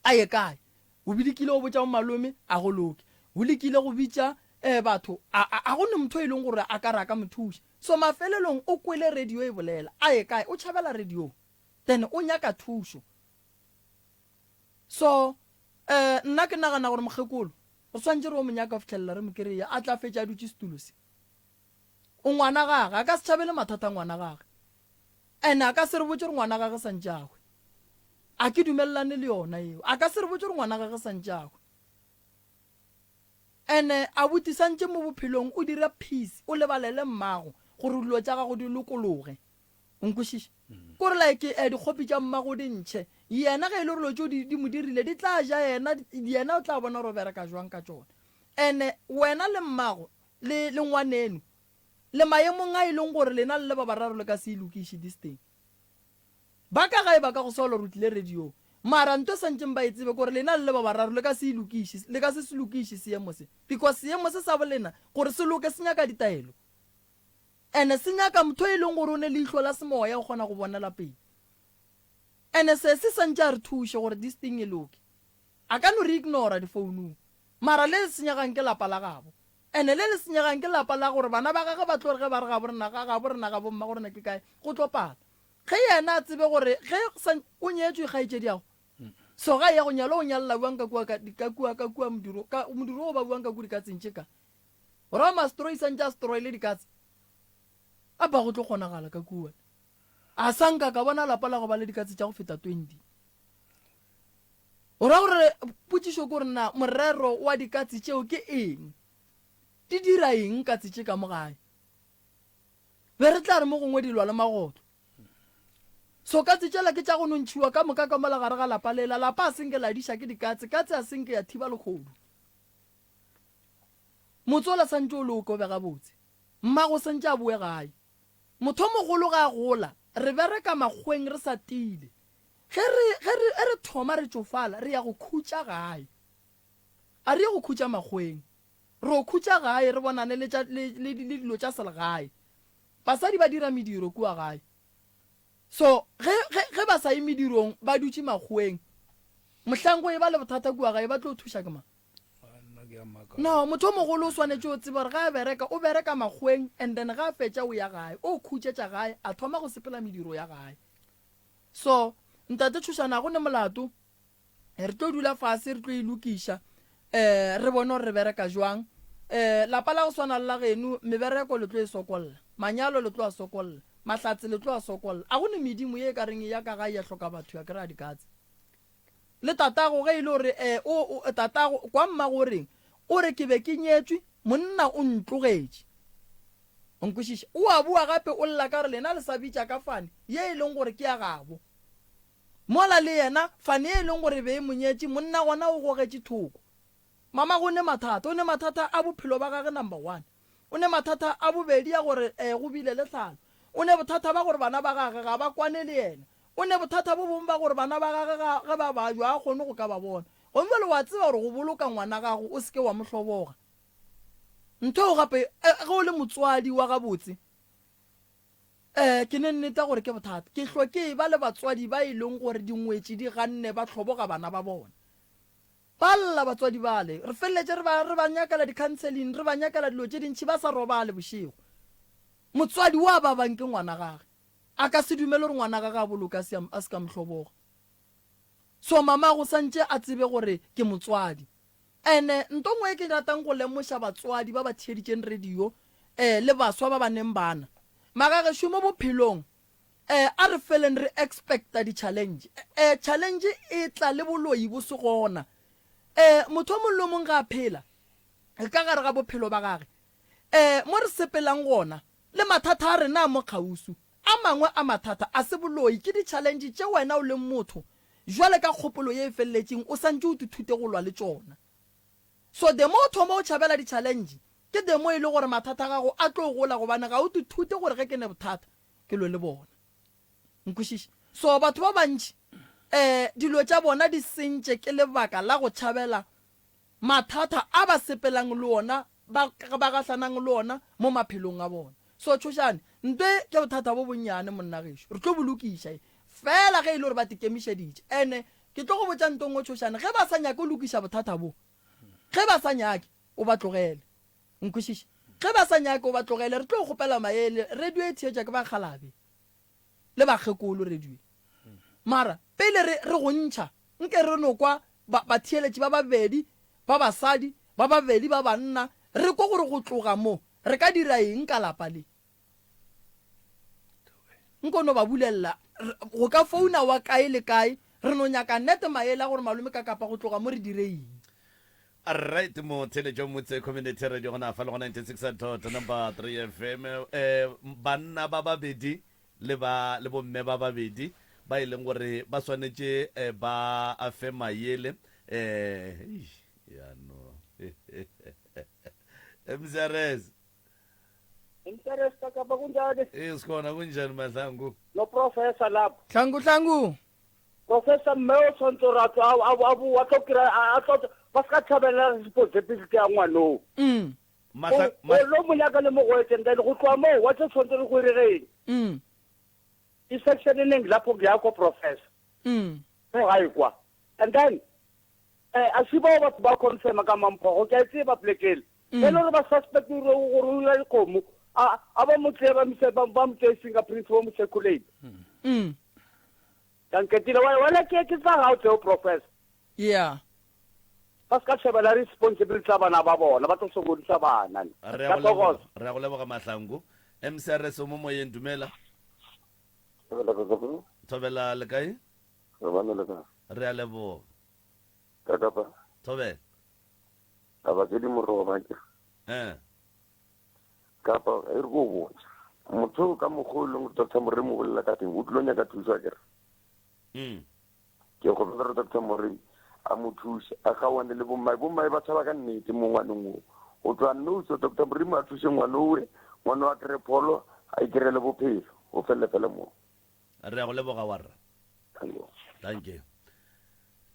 A ye kae? O lekile go botša bo malome a go loke. O lekile go bitša eh batho a a a go ne motho e leng gore a ka re a ka mo thuša. So mafelelong o kwele radio e bolela. A ye kae? O tšhabela radiong. Then o nyaka thušo. So eh nna ke nagana gore mokgekolo re swanetše re o mo nyaka go fihlelela re mo kry-a a tla fetša a dutše setulo se. O ngwana gage, a ka se tšhabele mathata a ngwana gage. And a ka se re botše gore ngwana gage santše a hwe. A ke dumelelane le yona yeo. A ka se re botše gore ngwana gage santše a hwe. And abuti santše mo bophelong o dire peace, o lebalele mmago gore dilo tša gago di lokologe. O nkwešiša? Kore like eh, dikgopi tša mmago di ntšhe. Yena ge e le gore dilo tšeo di, di mo dirile di tla ja yena, yena o tla bona gore o bereka jwang ka tšona. And wena le mmago le, le ngwaneno, le maemong a e leng gore lena le le ba bararo le ka se e lokiše this thing. Ba ka gae ba ka go sola gore o tlile radiong. Mara nto e santšeng ba e tsebe ke gore lena le le ba bararo le ka se e lokiše, le ka se se lokiše seemo se. Because seemo se sa bolena gore se loke se nyaka ditaelo. Ene se nyaka motho e leng gore o ne leihlo la semoya go kgona go bonela pele. Ene sesi santše a re thuše gore this thing e loke. A ka no re ignora difounung. Mara le le senyegang ke lapa la gabo. Ene le le senyegang ke lapa la gore bana ba gagwe ba tlo re ge ba re gabo rena ga gabo rena ga bomma go rena ke kae, go tlo pala. Ge yena a tsebe gore ge sa o nyetšwe kgaetšediago, so ga eya go nyalwa o nyalela bjang ka kua ka ka kua ka kua modiro ka modiro o ba buang ka kua dikatseng tše ka. O ra mastroi santše a stroile dikatse. A ba go tlo kgonagala ka kua. A sa nka ka bona lapa la go ba le dikatse tša go feta 20. O ra gore potšišo ke gore na morero wa dikatse tšeo ke eng? Di dira eng katse tše ka mo gae? Be re tla re mo gongwe di lwa le magotlo. So katse tšela ke tša go no ntšhiwa ka moka ka mola gare ga lapa lela. Lapa a se nke la diša ke dikatse, katse a se nke ya thiba lehodu. Motse ola santše o loke o be gabotse. Mmago santše a boe gae. Mothomogolo ga a gola, re bereka makgweng re sa tiile. Ge re, ge re, ge re thoma re tšofala, re ya go khutša gae. A re ye go khutša makgweng. Re yo khutša gae, re bonane le tša, le, le, le dilo tša selegae. Basadi ba dira mediro kua gae. So, ge, ge, ge ba sa ye medirong, ba dutše makgoweng, mohlang go eba le bothata kua gae, ba tlo thuša ke mang? No, motho o mogolo o swanetše go tseba gore ge a bereka, o bereka makgoweng and then ge a fetša o ya gae, o khutšetša gae, a thoma go sepela mediro ya gae. So, Ntate Tšhošana, ga go ne molato. Re tlo dula fase, re tlo e lokiša, um re bone gore re bereka jwang. Um lapa la go swana le la geno, mebereko le tlo e sokolla, manyalo le tlo a sokolla, mahlatse le tlo a sokolla. A go ne medimo ye e ka reng e ya ka gae ya hloka batho ya kry-a dikatse. Le tatago ge e le gore um o, o, tatago, kwa mmago o reng? O re ke be ke nyetšwe, monna o ntlogetše. O nkwešiša? O a boa gape o lla ka gore lena le sa bitša ka fane ye e leng gore ke ya gabo. Mola le yena fane ye e leng gore e be e mo nyetše, monna gona o gogetše thoko. Mamago o ne mathata, o ne mathata a bophelo ba gage number one. O ne mathata a bobedi a gore eh go bile le tlhalo. O ne bothata ba gore bana ba gage ga ba kwane le yena. O ne bothata bo bongwe ba gore bana ba gage ga ge ba babja ga a kgone go ka ba bona. Gomme bjale wa tseba gore go boloka ngwana gago o se ke wa mo hloboga. Ntho eo gape, ge o le motswadi wa gabotse, um ke ne nneta gore ke bothata. Ke hlwa ke eba le batswadi ba e leng gore dingwetši di ganne ba hloboga bana ba bona. Ba lla batswadi bale. Re feleletše re ba, re ba nyakela di-counseling, re ba nyakela dilo tše dintši ba sa robale bošego. Motswadi wa babang ke ngwana gage. A ka se dumele gore ngwana gage a boloke a se, a se ka mo hloboga. So mamago santše a tsebe gore ke motswadi. Ene nto nngwe e ke ratang go lemoša batswadi ba ba theeditšeng radio eh le baswa ba ba neng bana, magagešo mo bophelong eh a re feleng re expecta di challenge. Eh challenge e tla le boloi bo se gona. Eh motho o mong le o mong ge a phela ka gare ga bophelo ba gage eh mo re sepelang gona le mathata a rena a mo kgauswi. A mangwe a mathata a se boloi, ke di challenge tše wena o leng motho Jwale ka kgopolo ye e feleletšeng o santše o tithute go lwa le tšona. So the more o thoma o tšhabela di challenge, ke the more e le gore mathata a gago a tlo gola gobane ga o tithute gore ge ke ne bothata ke lwe le bona. Nkwešiše? So batho ba bantši um dilo tša bona di sentše ke lebaka la go tšhabela mathata a ba sepelang le ona, ba, ba gahlanang le ona mo maphelong a bona. So, Tšhošane, nto e ke bothata bo bonnyane, monna gešo. Re tlo bo lokiša e, feela ge e le gore ba tekemišeditše. Ene, ke tlo go botša nto nngwe, Tšhošane, ge ba sa nyake go lokiša bothata bo, ge ba sa nyake, o ba tlogele. Nkwešiše? Ge ba sa nyake, o ba tlogele. Re tlo kgopela maele. Radio e theetša ke bakgalabe. le bakgekolo radio. Mara pele re, re go ntšha, nke re no kwa ba, batheeletši ba babedi ba basadi, ba babedi ba banna, re kwe gore go tloga mo re ka dira eng ka lapa le. Nko no ba bulelela, re, go ka founa wa kae le kae, re no nyaka nete maele a gore malome ka kapa go tloga mo re dire eng. Alright motheletšo motse community radio gona fa le go 96 dot number 3 FM eh banna ba babedi le ba le bomme ba babedi ba e leng gore ba swanetše eh, ba a fe mayele eh ya no MCRS MCRS kapa kunjani? Eh sikhona kunjani mahlangu? No professor lapho. Hlangu hlangu. Professor mme o tshwanetse gore a tlo a a bo a tlo kry a tlo ba se ka thabela responsibility ya ngwanoo. Mm. O o lo mo nyaka le mo gwetse and then go tloa moo wa tse tshwanetse re go iregeng. Mm. I-section e neng lapho ngeyakho professor. Mm. Mo gae kwa. And then eh a se bao batho ba confirma ka mamphogo ke a e tseba plekele. Mm. E le gore ba suspect gore gore o ira dikgomo a a ba mo tseye ba mise ba ba mo tseye fingerprints ba mo circulate. Mm. Ka nketile wa wena ke ke tsa gago tseo professor. Yeah. Ba se ka shebela responsibility tsa bana ba bona ba tlo sokodisa bana. Re a go leboga, re a go leboga Mahlangu. MCRS o mo moyeng dumela. Thobela le kae? Re bana le kae? Re a leboga. Kakapa. Thobela. Taba tse di moroba ke. Eh. Kapa e re ko botsa. Motho ka mokgwa o leng Doctor Moremi o bolela ka teng o tlilo nyaka thuso a kere. Mm. Ke kgopela gore Doctor Moremi a mo thuse a gawane le bommae. Bommae ba tshaba ka nnete mo ngwaneng o. O tloa nno so Doctor Moremi a thuse ngwane owe, ngwane a kry pholo, a ikerele bophelo. O felele fela moo. Re a go leboga warra. Thank you.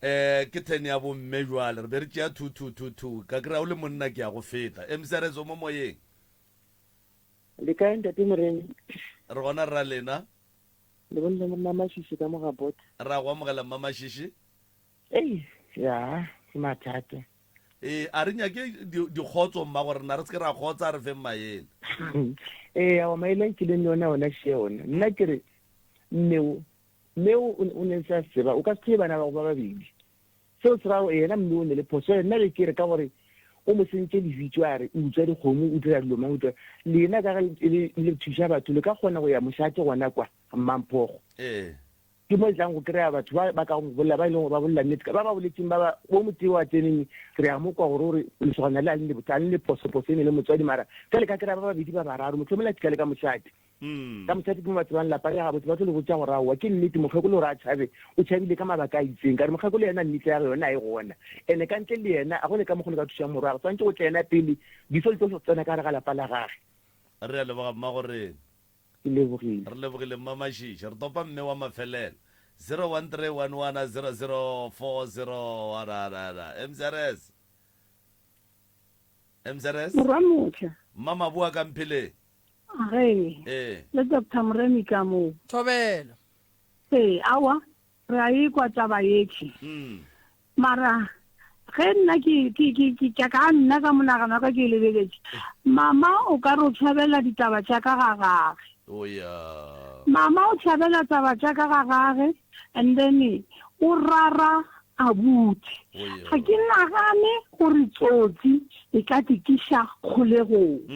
Eh ke ten ya bomme jwale re be re tšea 2 2 2 2 ka kry-a o le monna ke ya go feta. MCRS o mo moyeng. Le kae ntate Moremi? Re gona rra lena. Le bolela le Mmamashishi ka mo ga Botha. Ra go amogela Mmamashishi. Ei, ya, ke mathata. Ee, a re nyake dikgotso mma gore rena re se ke ra kgotsa re feng maele. Ee, awa maele a nkileng le ona ona še ona. Nna ke re mmeo, mmeo o ne sa tseba, o ka se tlhoe bana ba go ba babedi. Seo se ra gore yena mme o ne le phoso. Jwale nna be ke re ka gore o mo sentše lebitso a re o utswa dikgomo, o dira dilo mang, o dira lena ka ge le le thuša batho le ka kgona go ya mošate gona kwa Mmamphogo. Ee. Ke mo le tlang go kry-a batho ba ba ka go bolela ba e leng gore ba bolela nnete ka ba ba boletseng ba ba bo motee wa tseneng re a mo kwa gore o re lesogana le a le a le phoso phoso e ne le motswadi mara ge le ka kry-a ba babedi ba bararo mohlomong la tika le ka mošate ka mošate ke mo ba tsebang lapa le gabotse ba tlo le botša gore aowa ke nnete mokgekolo gore a tšhabe o tšhabile ka mabaka a itseng ka re mokgekolo yena nnete ya ge yona a e gona ene ka ntle le yena a go le ka mokgwa le ka thušang morwa gage tshwanetse go tle yena pele before le tlo tsena ka gare ga lapa la gage. Re a leboga mmagorena. Ke lebogile. Re lebogile Mma Mashishi. Re topa mme wa mafelelo. 013110040 MCRS. MZS. Morwa Motla. Mma Maboa ka Mpheleng. Ge. Ee. Le Doctor Moremi ka moo. Thobela. Ee, aowa, re a ekwa taba yetše. Mara ge nna ke, ke, ke, ke, ke, ka nna ka monagano wa ka ke e lebeletše, mama o ka re o tšhabela ditaba tša ka ga gage. Oh ya. Mama o tšhabela taba tša ka ga gage and then o rara abuti. Ga ke nagane gore tsotsi e ka te kiša kgolegong.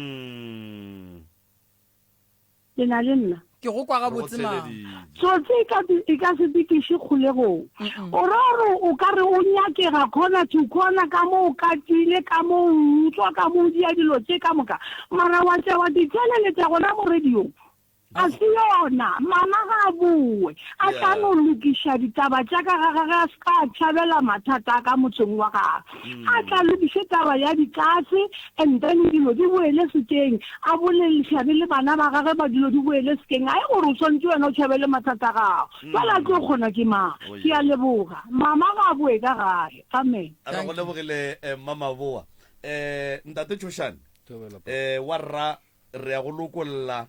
Le na le nna? Ke go kwa gabotse, ma. Tsotsi e ka, e ka se te kiše kgolegong. O ra gore o ka re o nyakega corner to corner ka mo o katile, ka mo o utswa, ka mo o dia dilo tše ka moka, mara wa tla wa di tšweleletša gona mo radiong. A se yona. Mama ga a bowe. A tla no lokiša ditaba tša ka ga gage a se ka a tšhabela mathata a ka motseng wa gagwe. A tla lokiše taba ya dikatse and then dilo di boele sekeng. A bolelišane le bana ba gage ba dilo di boele sekeng. A e gore o swanetše wena o tšhabele mathata a gago. Bjale a tlo kgona ke mang? Ke a leboga. Mama ga a bowe ka gae. Amen. Re go lebogile Mma Maboa. Ntate Tšhošane, wa rra Re ya go lokolla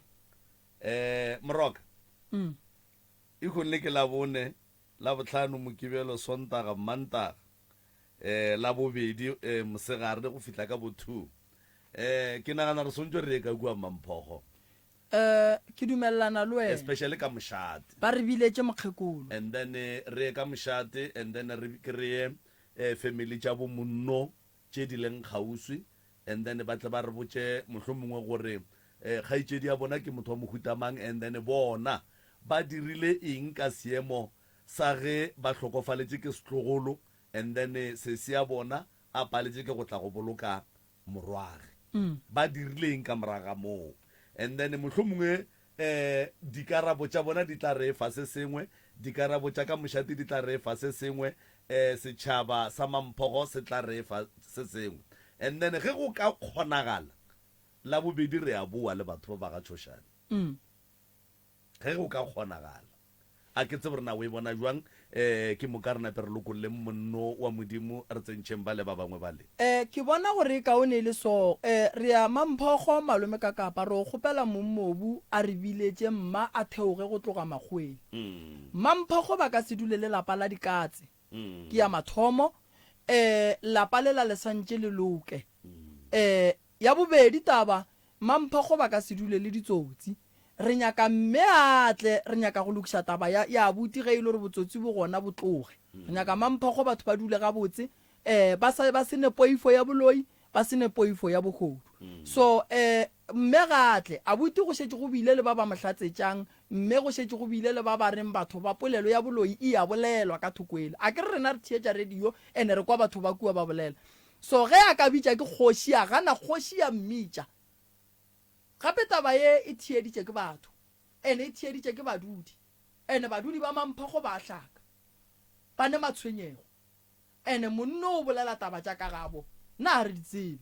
eh Moroka. Mm. E le ke Labone, Labohlano, Mokibelo, Sontaga, Mantaga, eh Labobedi eh mosegare go fihla ka bo 2. Eh ke nagana re swantšwe re ye ka kua Mamphogo. Eh ke dumelelana le wena. Especially ka mošate. Ba re biletše mokgekolo. And then re ye ka mošate and then re kry-e eh family tša bo monno tše di leng kgauswi and then ba tle ba re botše mohlomongwe gore kgaetšedi ya bona ke motho wa mohuta mang and then bona ba dirile eng ka seemo sa ge ba hlokofaletše ke setlogolo and then sesi ya bona a paletše ke go tla go boloka morwage. Ba dirile eng ka morago ga moo and then mohlomongwe E, dikarabo tša bona di tla re fa se sengwe, dikarabo tša ka mošate di tla re fa se sengwe, e, setšhaba sa mamphogo se tla re fa se sengwe. And then ge go ka kgonagala, la bobedi re a boa le batho ba ba ga Tšhošane. Ge go ka kgonagala. A ke tsebe gore na o e bona bjang. E, ke moka re nape re lokolleng monno wa Modimo, re tsentšheng bale ba bangwe bale. E, ke bona gore e kaone e le so. E, re ya Mamphogo, malome ka Kapa, re o kgopela mongmobu a re biletše mma a theoge go tloga Makgoweng. Mamphogo ba ka se dule le lapa la dikatse. Ke ya mathomo. E, lapa lela le santše le loke. E, ya bobedi taba, Mamphogo ba ka se dule le ditsotsi. Re nyaka mme a tle, re nyaka go lokiša taba ya, ya abuti ge e le gore botsotsi bo gona bo tloge. Re nyaka Mamphogo batho ba dule gabotse, eh, ba sa, ba se ne poifo ya boloi, ba se ne poifo ya bohodu. So, eh, mme ga a tle. Abuti go šetše go bile le ba ba mo hlatsetšang, mme go šetše go bile le ba ba reng batho ba polelo ya boloi e a bolelwa ka thoko ele. Akere rena re theetša radio ene re kwa batho ba kua ba bolela. So ge a ka bitša ke kgoši a gana kgoši ya mmitša. Gape taba ye e theeditše ke batho ene e theeditše ke badudi ene badudi ba Mamphogo ba a hlaka ba ne matshwenyego ene monno o bolela taba tša ka gabo nna ga re di tsebe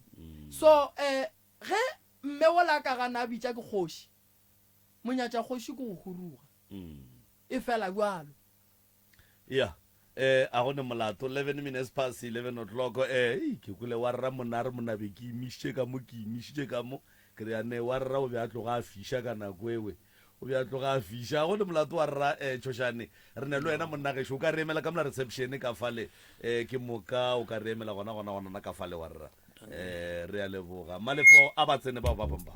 so eh ge mme wola a ka gana a bitša ke kgoši monyatša kgoši ke go huruga e fela bjalo. Ya, eh, a go ne molato. 11 minutes past 11 o'clock. Eh, ei, ke kwele wa rra monna a re monabe ke imišitše ka mo, ke imišitše ka mo. Ke re ya ne wa rra o be a tloga a fiša ka nako ewe. O be a tloga a fiša. A go ne molato wa rra, eh, Tšhošane. Re ne le wena monna gešo. O ka re emela ka mola reception ka fale. Eh, ke moka o ka re emela gona gona gona ka fale wa rra. Eh, re a leboga. Malefo a ba tsene bao ba bang ba.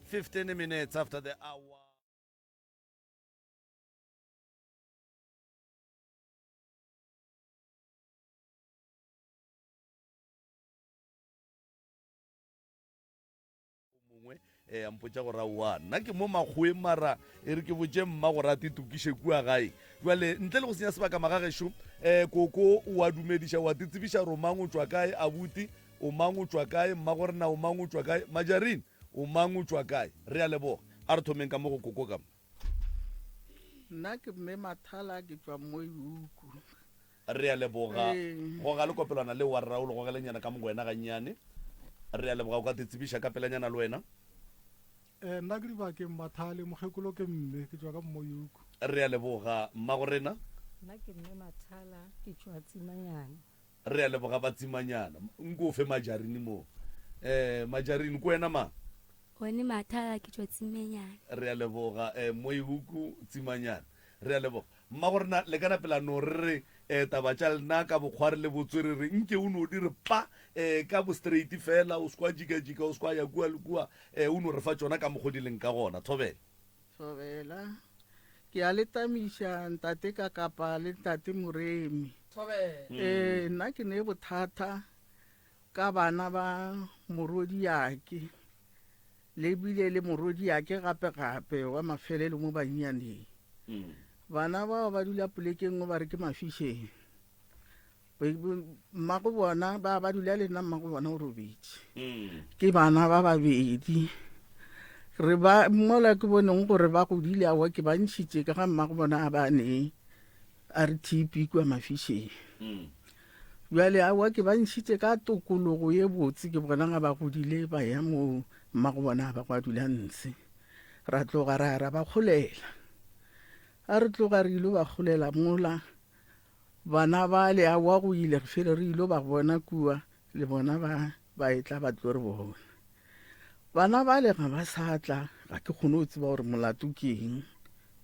15 minutes after the hour. mongwe um a mpotša gore aowa nna ke mo makgoweng mara e re ke botše mma gore a tetokiše kua gae jale ntle le go senya sebaka magagešo um eh, koko o a dumediša wa titsebiša gore o mang o tšwa kae abuti o mang o tšwa kae mma gore na o mang o tšwa kae majarine o mang o tšwa kae re a leboga a re thomeng ka mo go koko ka mo nna ke mme mathala ke tšwa moiuku Re a leboga. Goga le kopelwana leo wa rra o le gogelenyana ka mo go wena gannyane. Re a leboga. O ka te tsebiša ka pelanyana le wena? Eh, nna ke Dibakeng Mathale, mokgekolo ke mme, ke tšwa ka Mmoyuku. Re a leboga. Mmagorena? Nna ke mme Mathala, ke tšwa Tsimanyana. Re a leboga ba Tsimanyana. Nko o fe Majarini mo. Eh, Majarini, ke wena mang? One Mathala, ke tšwa Tsimenyana. Re a leboga. Eh, Mmoyuku, Tsimanyana. Re a leboga. Mmagorena, le ka napela no re re eh, taba tša lena ka bokgwari le botswerere nke o no di re pa eh, ka bo straight fela, o se kwa jikajika, o se kwa ya kua le kua, eh, o no re fa tšona ka mokgo di leng ka gona. Thobela. Thobela. Ke a le tamiša ntate Kakapa le ntate Moremi. Thobela. Eh, nna ke ne bothata ka bana ba morwediake le bile le morwediake gape gape wa mafelelo mo bannyaneng. Bana bao ba dula polekeng nngwe ba re ke mafišeng. Mmago bona ba ba dula le nna mmago bona o robetše. Ke bana ba babedi. Re ba mola ke boneng gore ba godile awa ke ba ntšhitše ka ga mmago bona a ba ne a re TB kua mafišeng. Bjale aowa ke ba ntšhitše ka tokologo ye botse, ke bona ga ba godile ba ya moo mmago bona a ba go a dula ntshe. Ra tloga ra ya ra ba kgolela. A re tloga re ilo ba kgolela mola, bana bale aowa go ile re fele re ilo ba bona kua, le bona ba ba etla ba tlo re bona. Bana bale ga ba sa tla, ga ke kgone go tseba gore molato ke eng,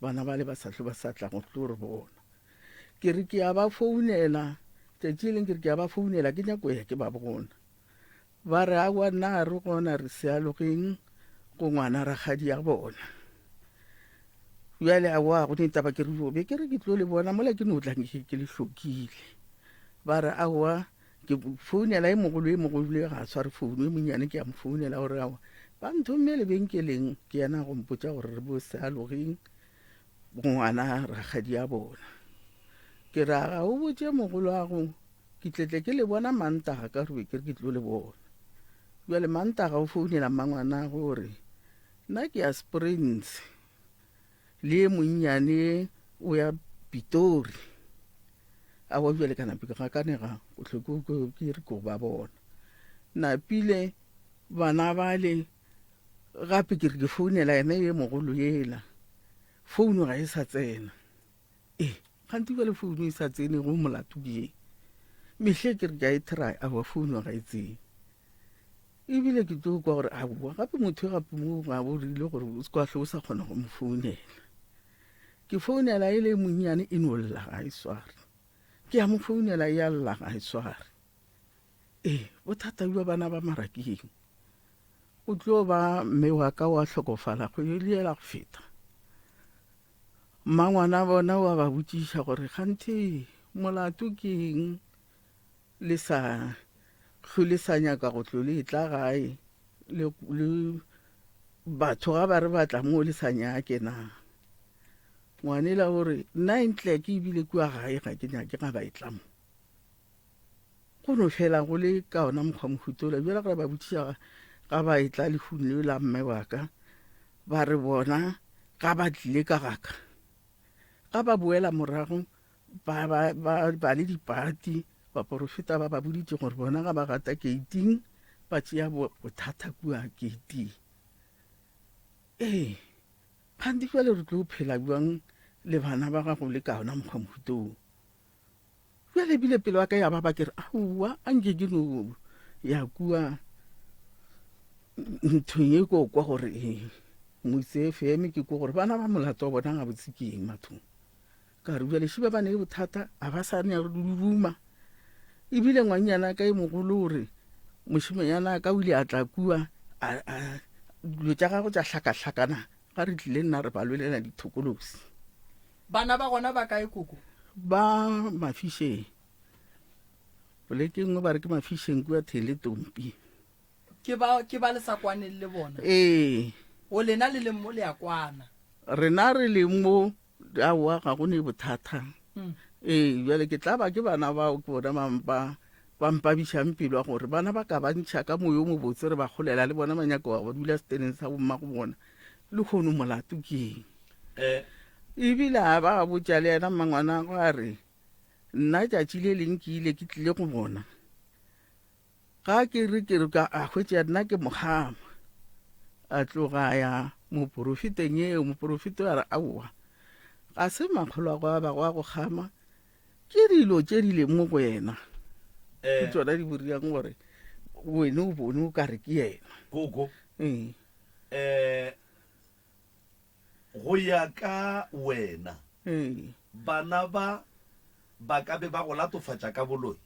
bana bale ba sa hlwe ba sa tla go tlo re bona. Ke re ke a ba founela, tšatši le leng ke re ke a ba founela ke nyako ya ke ba bona. Ba re aowa nna ga re gona re sealogeng go ngwana rakgadi ya bona. Bjale aowa go ne taba ke re jo be ke re ke tlo le bona mola ke no tla ke ke le hlokile. Ba re aowa ke founela e mogolo e mogolo e ga a tshware founu e monnyane ke a mo founela gore aowa ba nthomme lebenkeleng ke yena go mpotša gore re bo sealogeng ngwana rakgadi ya bona. Ke ra ga o botše mogoloago ke tletle ke le bona Mantaga ka gore be ke re ke tlo le bona. Bjale Mantaga o founela mmangwanago o re nna ke ya Springs le ye monnyane o ya Pitori. Aowa bjale ka nape ke gakanega go hlwe ke re ke go ba bona. Napile bana bale Gape ke re ke founela yena ye mogolo yela, founu ga e sa tsena. E, kganthe bjale founu e sa tsene go molato ke eng? Mehle ke re ke a e try, aowa founu ga e tsene. Ebile ke tlo kwa gore aowa gape motho gape mo ga o rile gore o se kwa hle o sa kgona go mo founela. Ke founela e le monnyane e no lla ga e sware. Ke a mo founela e a lla ga e sware. Ee, bothata bja bana ba mara ke eng? O tlo ba mme wa ka wa hlokofala kgwedi yela go feta. Mmangwana bona wa ba botšiša gore kganthe molato ke eng le sa hlwe le sa nyaka go tlo le tla gae le, le batho ga ba re batla mo le sa nyake na. Ngwanela o re nna ntle ke ebile kua gae ga ke nyake ga ba e tla mo. Go no fela go le ka ona mokgwa mohuta ola. Bjale ge re ba botšiša ga ba etla lehung leo la mme wa ka, ba re bona ga ba tlile ka ga ka, ga ba boela morago ba, ba, ba, ba le dipati, baporofeta ba ba boditše gore bona ga ba gata keiting ba tšea bothata kua keiting. Ee, kganthe bjale re tlo phela bjang le bana ba gago le ka ona mokgwa mohuta wo? Bjale ebile pelo ya ka ya baba ke re, aowa, a nke ke no ya kua nthong e ko kwa gore e Motse FM ke kwa gore bana ba molato wa bona gabotse ke eng bathong. Ka re bjale šiba ba ne le bothata a ba sa ne ruma. Ebile ngwannyana ka e mogolo o re mošemanyana ka o ile a tla kua a, a. Dilo tša gagwe tša hlakahlakana ga re tlile nna re ba lwelela dithokolosi. Bana ba gona ba kae koko? Ba Mafišeng. Poleke e nngwe ba re ke Mafišeng kua Theletompi. Ke ba, ke ba le sa kwaneng le bona? Ee. O lena le leng mo le a kwana? Rena re leng mo, aowa ga go ne bothata. Ee, bjale ke tla ba ke bana bao ke bona ba mpa ba mpabišang pelo ya gore bana ba ka ba ntšha ka moyo o mobotse re ba golela le bona ba nyaka go dula seteneng sa bomma go bona. Lehono molato ke eng? Eh. Ebile a ba a botša le yena mmangwanagwe a re, Nna tšatši le leng ke ile ke tlile go bona. Ga ke re ke re ka a hwetša nna ke mo gama. A tloga a ya moporofeteng eo, moporofeta a re aowa, ga se makgolwagwe a bago a go gama, ke dilo tše di leng mo go yena. Ke tšona di boriang gore wene o bone o ka re ke yena. Koko, Ee. eh, go ya ka wena, Ee. bana ba ba ka be ba go latofatša ka boloi?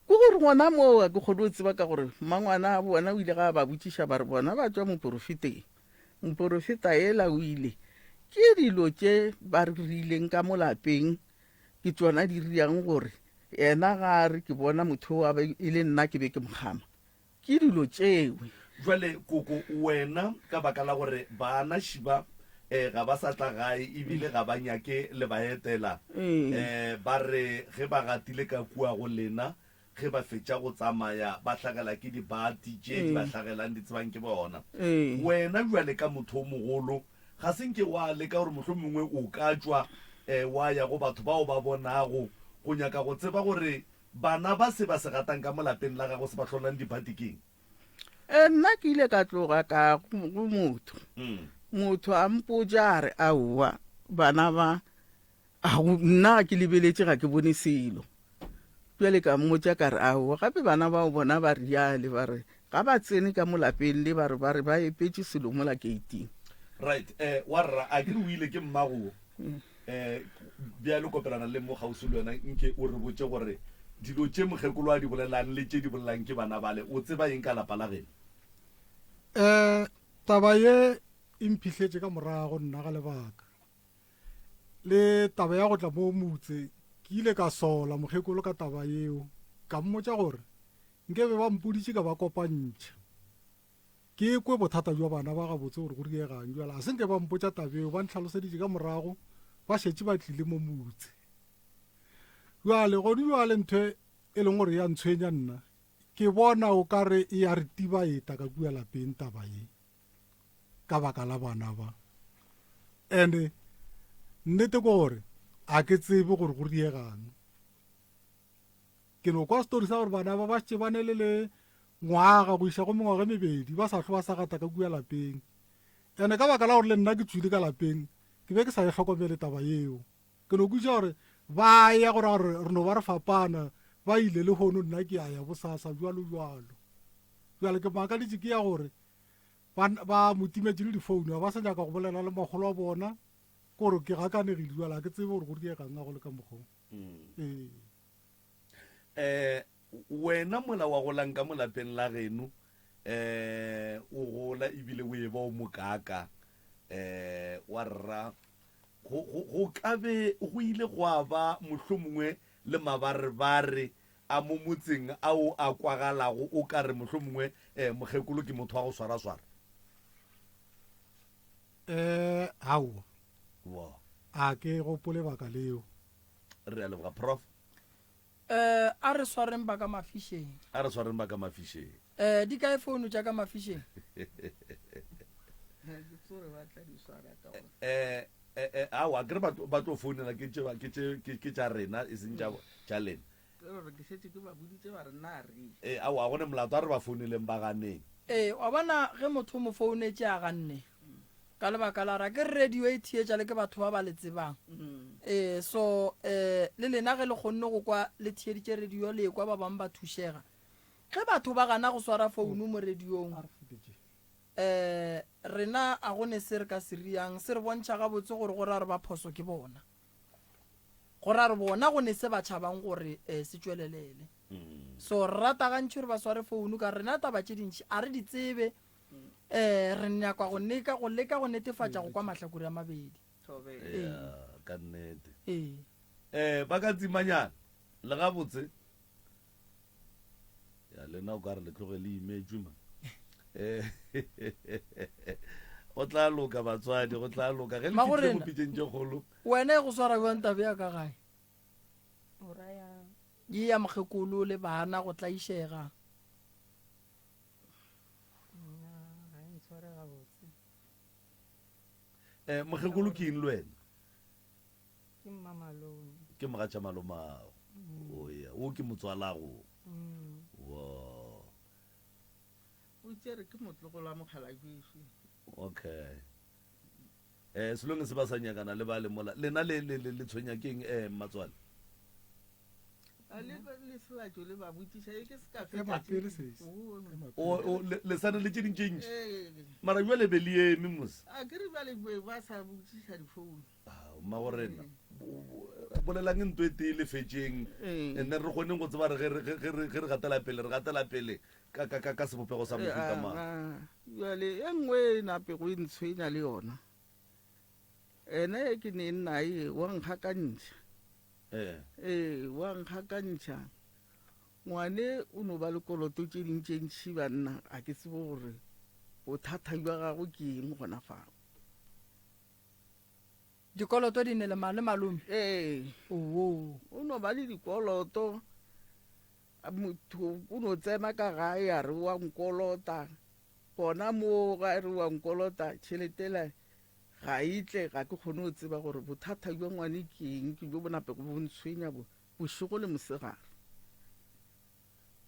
Ke gore gona moo ga ke kgone go tseba ka gore mmangwana a bona o ile ga a ba botšiša ba re bona ba tšwa moporofeteng. Moporofeta yela o ile. Ke dilo tše ba re rileng ka mo lapeng ke tšona di riang gore yena ga a re ke bona motho o a be e le nna ke be ke mo kgama. Ke dilo tšewe. Jwale koko wena ka baka la gore bana šiba eh ga ba sa tla gae ebile ga ba nyake le ba etela eh ba re ge ba gatile ka kua go lena ge ba fetša go tsamaya ba hlagela ke dibati tše di ba hlagelang di tsebang ke bona. Wena jwale ka motho o mogolo ga se nke wa leka gore mohlomongwe o ka tšwa eh wa ya go batho bao ba bonago go nyaka go tseba gore Bana ba se ba se gatang ka mo lapeng la gago se ba hlolang dibati keng? E, nna ke ile ka tloga ka go motho. Motho a mpotša a re, Aowa, bana ba, a go, nna ga ke lebeletše ga ke bone selo. Bjale ka mmotša ka re, Aowa, gape bana bao bona ba riale, ba re ga ba tsene ka mo lapeng le, ba re, ba re ba epetše selo mola keiting. Right, eh, wa rra, a ke re o ile ke mmago wo? Um bjale kopelana le mo kgauswi le wena, nke o re botše gore dilo tše mokgekolo a di bolelang le tše di bolelang ke bana bale, o tseba eng ka lapa la geno? Um taba ye e mphihletše ka morago nna ga lebaka le taba ya go tla mo motse, ke ile ka sola mokgekolo ka taba yeo, ka mmotša gore nke be ba mpoditše ka ba kopantšha. Ke kwe bothata bja bana ba gabotse gore go diegang. Bjale ga se nke ba mpotša taba eo, ba ntlhaloseditše ka morago ba šetše ba tlile mo motse. Bjale gone bjale ntho e leng gore ya ntshwenya nna, ke bona o ka re e ya re tibaeta ka kua lapeng taba ye ka baka la bana ba. And nnete ke gore ga ke tsebe gore go diegang. Ke no kwa story sa gore bana ba ba šetše ba ne le le ngwaga go iša go mengwaga e mebedi ba sa hlwe ba sa gata ka kua lapeng. Ene ka baka la gore le nna ke tšwile ka lapeng, ke be ke sa e hlokomele taba yeo. Ke no kwešiša gore ba ya go ra gore re no ba re fapana, ba ile lehono nna ke a ya bosasa, bjalo bjalo. Bjale ke makaditše ke ya gore ba, ba mo timetše le difounu, ga ba sa nyaka go bolela le makgolo wa bona, ke gore ke gakanegile bjale ga ke tsebe gore go diegang a go le ka mokgwa wo. Ee. Eh, wena mola wa golang ka mo lapeng la geno, eh, o gola ebile o eba o mokaaka, eh, wa rra, go, go, go ka be go ile gwa ba mohlomongwe le mabarebare a mo motseng ao a kwagalago o ka re mohlomongwe, eh, mokgekolo ke motho wa go swaraswara. Eh, aowa. Wa. A ke gopole baka leo. Re a leboga, Prof. Eh, a re swareng ba ka mafišeng. A re swareng ba ka mafišeng. Eh, di kae founu tša ka mafišeng? Eh, eh, eh, aowa, akere ba tlo, ba tlo founela ke tše, ke tše, ke, ke tša rena, e seng tša, tša lena. Ke gore ke šetše ke ba boditše ba re nna a re. Eh, aowa, ga go ne molato, a re ba founeleng ba ganeng. Ee, wa bona ge motho o mo founetše a ganne, ka lebaka la gore a ke re radio e theetša le ke batho ba ba le tsebang. Ee, so eh, le lena ge le kgonne go kwa le theeditše radio le ekwa ba bangwe ba thušega. Ge batho ba gana go swara founu mo radiong, eh, rena a go ne se re ka se riang, se re bontšha gabotse gore go ra re ba phoso ke bona. Go ra re bona go ne se ba tšhabang gore eh, se tšwelelele. So re rata gantši gore ba sware founu ka rena taba tše dintši a re di tsebe. Um re nyaka go neka go leka go netefatša go kwa mahlakore a mabedi. Ya, ka nnete. Ee. Eh, ba ka tsimanyana le gabotse. Ya lena o ka re le tloge le imetšwe man. Eh, go tla loka batswadi, go tla loka ge le fihlile mo pitšeng tše kgolo. Wena e go swara bjang tabe ya ka gae? O raya Ye ya mokgekolo le bana go tlaišega. Nna ga e ntshware gabotse. Eh, mokgekolo ke eng le wena? Ke mmamalome. Ke mogatša malomago. Mm. O ya, o ke motswalago. Mm. Wo. O tšere ke motlogolo wa mokgalabješu. Okay. Eh, selong se ba sa nyakana le ba le mola. Lena le le le tshwenya keng eh mmatswale? A le le selatšo le ba botšiša e ke se ka Ema pele sesi. O o le le sane le tše ding tše ntši. Ee. Mara jwale be le eme mos. A ke re bjale be ba sa botšiša difounu. Mmagorena bolelang nto e tee le fetšeng and then re kgoneng go tseba re ge re ge re ge re gatela pele re gatela pele ka ka ka ka sebopego sa mohuta mang. Bjale e nngwe e napego e ntshwenya le yona ene e ke ne nna e wa nkgakantšha. Ee. Ee, wa nkgakantšha. Ngwane o no ba le koloto tše ding tše ntši banna, ga ke tsebe gore bothata bja gagwe ke eng gona fao. Dikoloto di ne le ma le malome? Ee. Owoo. O no ba le dikoloto, motho o no tsena ka gae a re wa nkolota, gona moo ga re wa nkolota tšhelete ela ga e tle, ga ke kgone go tseba gore bothata bja ngwane ke eng, ke bjo bo napego bo ntshwenya bo bošego le mosegare.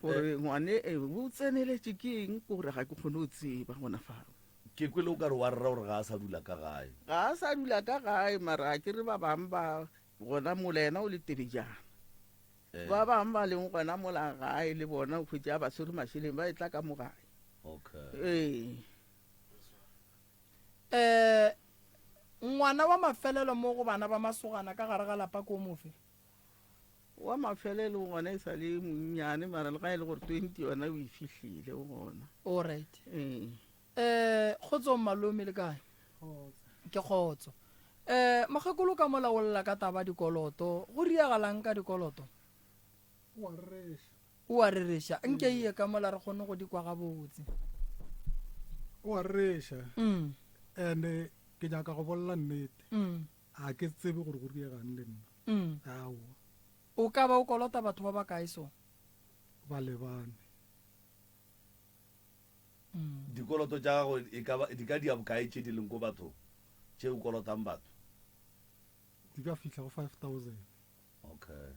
Gore ngwane e bo tseneletše ke eng, ke gore ga ke kgone go tseba gona fao. Ke kwele o ka re wa rera gore ga a sa dula ka gae. Ga a sa dula ka gae, mara a ke re ba bang ba gona mola yena o le tebejana. Ba bang ba leng gona mola gae le bona o hwetše a ba swere mašeleng ba etla ka mo gae. Okay. Ee. Eh, ngwana wa mafelelo mo go bana ba masogana ka gare ga lapa ke o mofe? Wa mafelelo gona e sa le monnyane mara le ga e le gore 20 yona o e fihlile o gona. All right. Ee. Eh, kgotsong malome le kae? Ke kgotso. Eh, mokgekolo ka mola o lla ka taba dikoloto, go riagalang ka dikoloto? O a rereša. O a rereša. Nke iye ka mola re kgone go di kwa gabotse. O a rereša. Mm. And ke nyaka go bolela nnete. Mm. A ke tsebe gore go riegang le nna. Mm. Aowa. O ka ba o kolota batho ba ba kae so? Ba lebane. Mm. Dikoloto tša gago e ka ba di ka dia bokae tše di leng ko bathong tše o kolotang batho? Di ka fihla go 5000. Okay.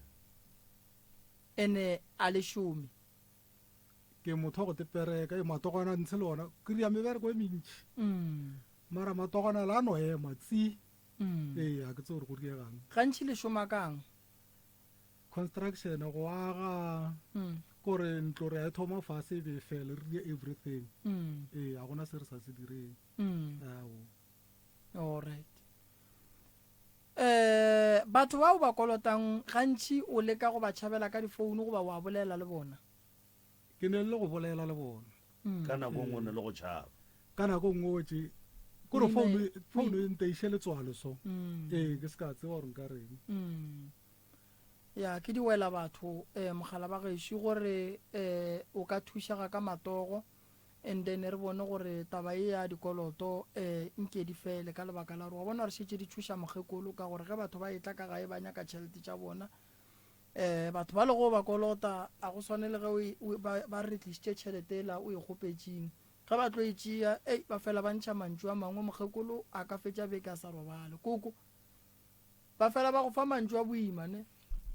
Ene a le šome. Ke motho wa go tepereka, e matogwana ntshe le ona ke ria mebereko e mentši. Mm. Mara matogwana la no ema tsi. Mm. Ee, a ke tsebe gore go riegang. Gantši le šoma kang? Construction, go aga, Mm. kore ntlo re a e thoma fase e be e fele, re dire everything. Mm. Ee, ga gona se re sa se direng. Mm. Aowa. All right. Eh, batho bao ba kolotang gantši o leka go ba tšhabela ka difounu goba wa bolela le bona? Ke ne le go bolela le bona. Mm. Ka nako nngwe o ne le go tšhaba. Ka nako nngwe o tše kore O ime- founu founu e nteiše letswalo so. Mm. Ee, ke se ka tseba gore nka reng. Mm. Ya, ke di wela batho eh mogala ba gešo gore eh o ka thušega ka matogo and then re bone gore taba ye ya dikoloto eh nke di fele ka lebaka la gore wa bona re šetše di tšhoša mokgekolo ka gore ge batho ba etla ka gae ba nyaka tšhelete tša bona eh batho ba lego ba kolota a go swane le ge o ba, ba re tlišitše tšhelete ela o e kgopetšeng ge ba tlo e tšea ei ba fela ba ntšha mantšu a mangwe mokgekolo a ka fetša beke a sa robale koko Ba fela ba go fa mantšu a boima, ne?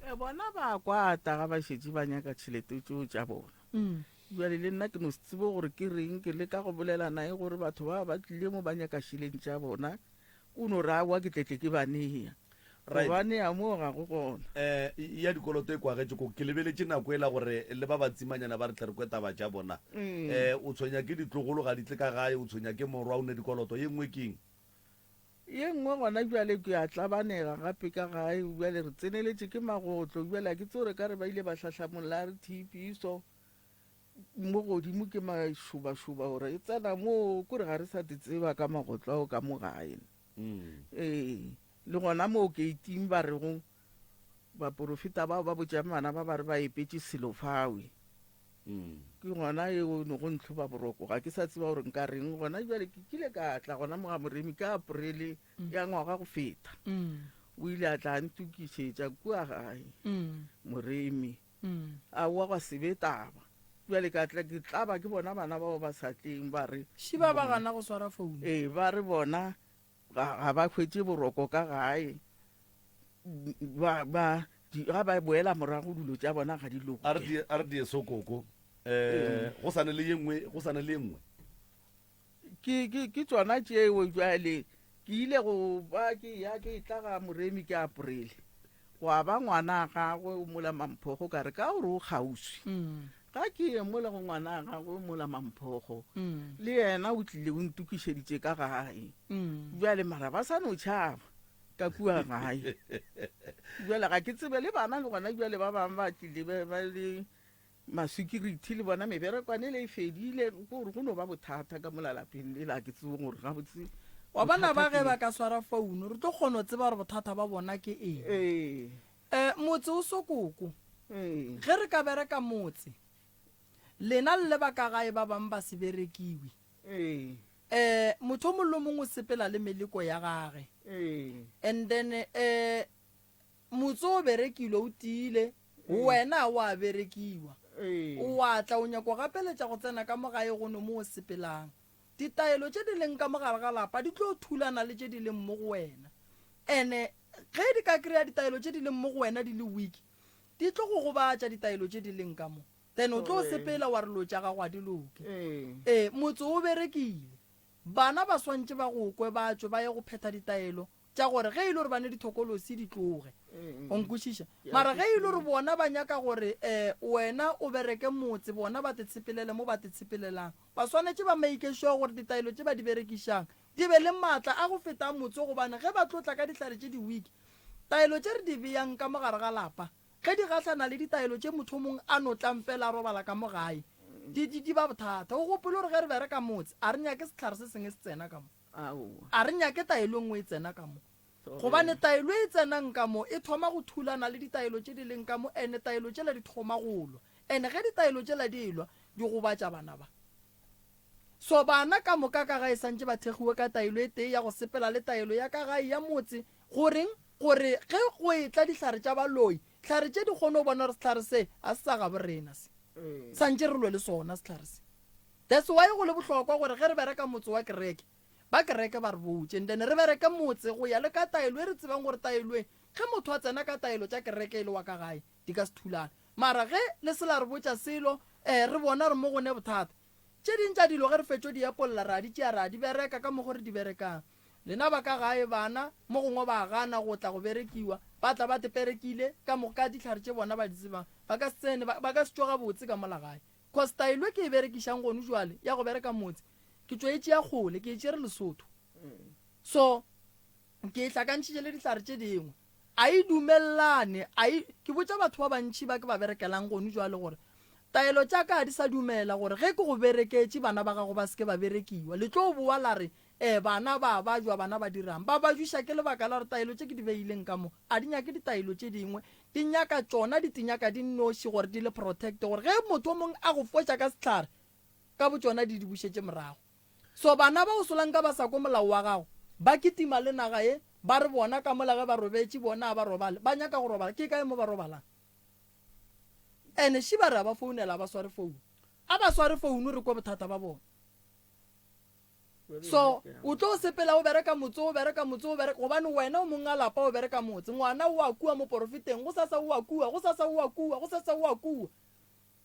E, bona ba kwata ga ba šetše ba nyaka tšhelete tšeo tša bona. Bjale le nna ke no se tsebe gore ke reng, ke leka go bolela naye gore batho ba ba tlile mo ba nyaka šeleng tša bona, o no re aowa ke tletle ke ba nea. Right. Go ba nea moo ga go gona. Eh, ya dikoloto e kwagetše ko ke lebeletše nako ela gore le ba batsimanyana ba re tle re kwe taba tša bona. Eh, o tshwenya ke ditlogolo ga di tle ka gae, o tshwenya ke morwa o ne dikoloto, ye nngwe ke eng? Ye nngwe gona bjale ke a tlabanega gape ka gae, bjale re tseneletše ke magotlo, bjale a ke tsebe gore ka re ba ile ba hlahlamolla re TB so. Mo godimo ke mašobašoba gore e tsena mo kore ga re sa di tseba ka magotlo ao ka mo gae. Ee, le gona moo keiting ba rego baporofeta bao ba botšang bana ba ba re ba epetše selo fawe. Ke gona eo no go ntlhoba boroko ga ke sa tseba gore nka reng gona jwale ke kile ka tla gona mo ga Moremi ka Aprele ya ngwaga go feta. O ile a tla a ntokišetša kua gae Moremi. Aowa gwa se be taba. Bjale ka tla ke tlaba ke bona bana bao ba sa tleng ba re. Šiba ba gana go swara founu. Ee, ba re bona ga, ga ba hwetše boroko ka gae. Ba, ba, di, ga ba boela morago dilo tša bona ga di loke. A re die, a re die so koko. Eh, go sa ne le ye nngwe, go sa ne le ye nngwe. Ke, ke, ke tšona tšeo bjale. Ke ile go ba ke ya ke tla ga Moremi ke April. Gwa ba ngwana a gagwe o mola Mamphogo ka re ka gore o kgauswi. Ga ke ye mola go ngwana a gagwe o mola Mamphogo. Le yena o tlile o ntokišeditše ka gae. Bjale mara ba sa no tšhaba ka kua gae. Bjale ga ke tsebe le bana le gona bjale ba bangwe ba tlile ba ba le Maswikirithi le bona meberekwane ele e fedile, ke gore go no ba bothata ka mola lapeng lela, ga ke tsebe gore gabotse Wa bona bothata ba ke ge ba eng. ka swara founu re tlo kgona go tseba gore bothata ba bona ke eng. Ee. Um motse o sokoko. Ee. Ge re ka bereka motse, lena le le ba ka gae ba bang ba se berekiwe. Ee. Um motho o mongwe le o mongwe o sepela le meleko ya gage. Ee. And then um Motse o berekilwe o tiile, wena wa berekiwa. O a tla o nyako gapeletša go tsena ka mo gae go no mo o sepelang. Ditaelo tše di leng ka mo gare ga lapa di tlo thulana le tše di leng mo go wena. Ene ge di ka kry-a ditaelo tše di leng mo go wena di le weak, di tlo go gobatša ditaelo tše di leng ka mo. Then o tlo sepela wa re lo tša gago ga di loke. Ee, motse o berekile. Bana ba swantše ba go kwe ba tšwe ba ye go phetha ditaelo tša gore ge e le gore ba ne dithokolosi di tloge. O nkwešiša? Mara ge e le gore bona ba nyaka gore um wena o bereke motse, bona ba te tshepelele mo ba te tshepelelang, ba swanetše ba make sure gore ditaelo tše ba di berekišang di be le maatla a go feta a motse gobane ge ba tlo tla ka dihlare tše di weak, taelo tše re di beyang ka mo gare ga lapa ge di gahlana le ditaelo tše motho o mongwe a no tlang fela a robala ka mo gae, di, di, di ba bothata. O gopole gore ge re bereka motse, a re nyake sehlare se sengwe se tsena ka mo. Aowa. A re nyake taelo e nngwe e tsena ka mo. Gobane taelo e tsenang ka mo e thoma go thulana le ditaelo tše di leng ka mo, ene taelo tšela di thoma go lwa. Ene ge ditaelo tšela di elwa, di gobatša bana ba. So bana ka moka ka gae santše ba thekgiwe ka taelo e tee ya go sepela le taelo ya ka gae ya motse. Goreng? Gore ge go etla dihlare tša baloi, hlare tše di kgone go bona gore sehlare se ga se sa gabo rena se. Santše re lwe le sona sehlare se. That's why go le bohlokwa gore ge re bereka motse wa kereke, ba kereke ba re botše and then re bereke motse go ya le ka taelo e re tsebang gore taelo e ge motho a tsena ka taelo tša kereke e le wa ka gae di ka se thulane. Mara ge le se la re botša selo eh re bona re mo go ne bothata. Tše ding tša dilo ge re fetšo di epolla ra di tšea ra di bereka ka mokgo re di berekang. Lena ba ka gae bana mo gongwe ba gana go tla go berekiwa, ba tla ba teperekile ka mo ka dihlare tše bona ba di tsebang. Ba ka se tsene, ba ka se tšwe gabotse ka mola gae. Cause taelo e ke e berekišang gonu jwale ya go bereka motse ke tšo e tšea kgole, ke e tšere Lesotho. So ke e hlakantšhitše le dihlare tše dingwe. A e dumellane, a e, ke botša batho ba bantši ba ke ba berekelang gonu jwale gore taelo tša ka ga di sa dumela gore ge ke go bereketše bana ba gago ba se ke ba berekiwa. Le tlo boa la re Ee, bana ba a bajwa, bana ba dira'ng? Ba bajwiša ke lebaka la gore taelo tše ke di beileng ka mo a di nyake ditaelo tše dingwe, di nyaka tšona ditinyaka di nnoši gore di le protect gore ge motho o mongwe a go foša ka sehlare ka botšona di di bušetše morago. So bana ba o solanka ba sa kwe molao wa gago, ba kitima le naga ye, ba re bona ka mola ge ba robetše bona a ba robale, ba nyaka go robala, ke kae mo ba robalang? Ene shi ba re a ba founela a ba sware founu, a ba sware founu re kwe bothata ba bona. So o tlo sepela o bereka motse o bereka motse o bereka gobane wena o mong a lapa o bereka motse ngwana o a kua moporofeteng go sasa o a kua go sasa o a kua go sasa o a kua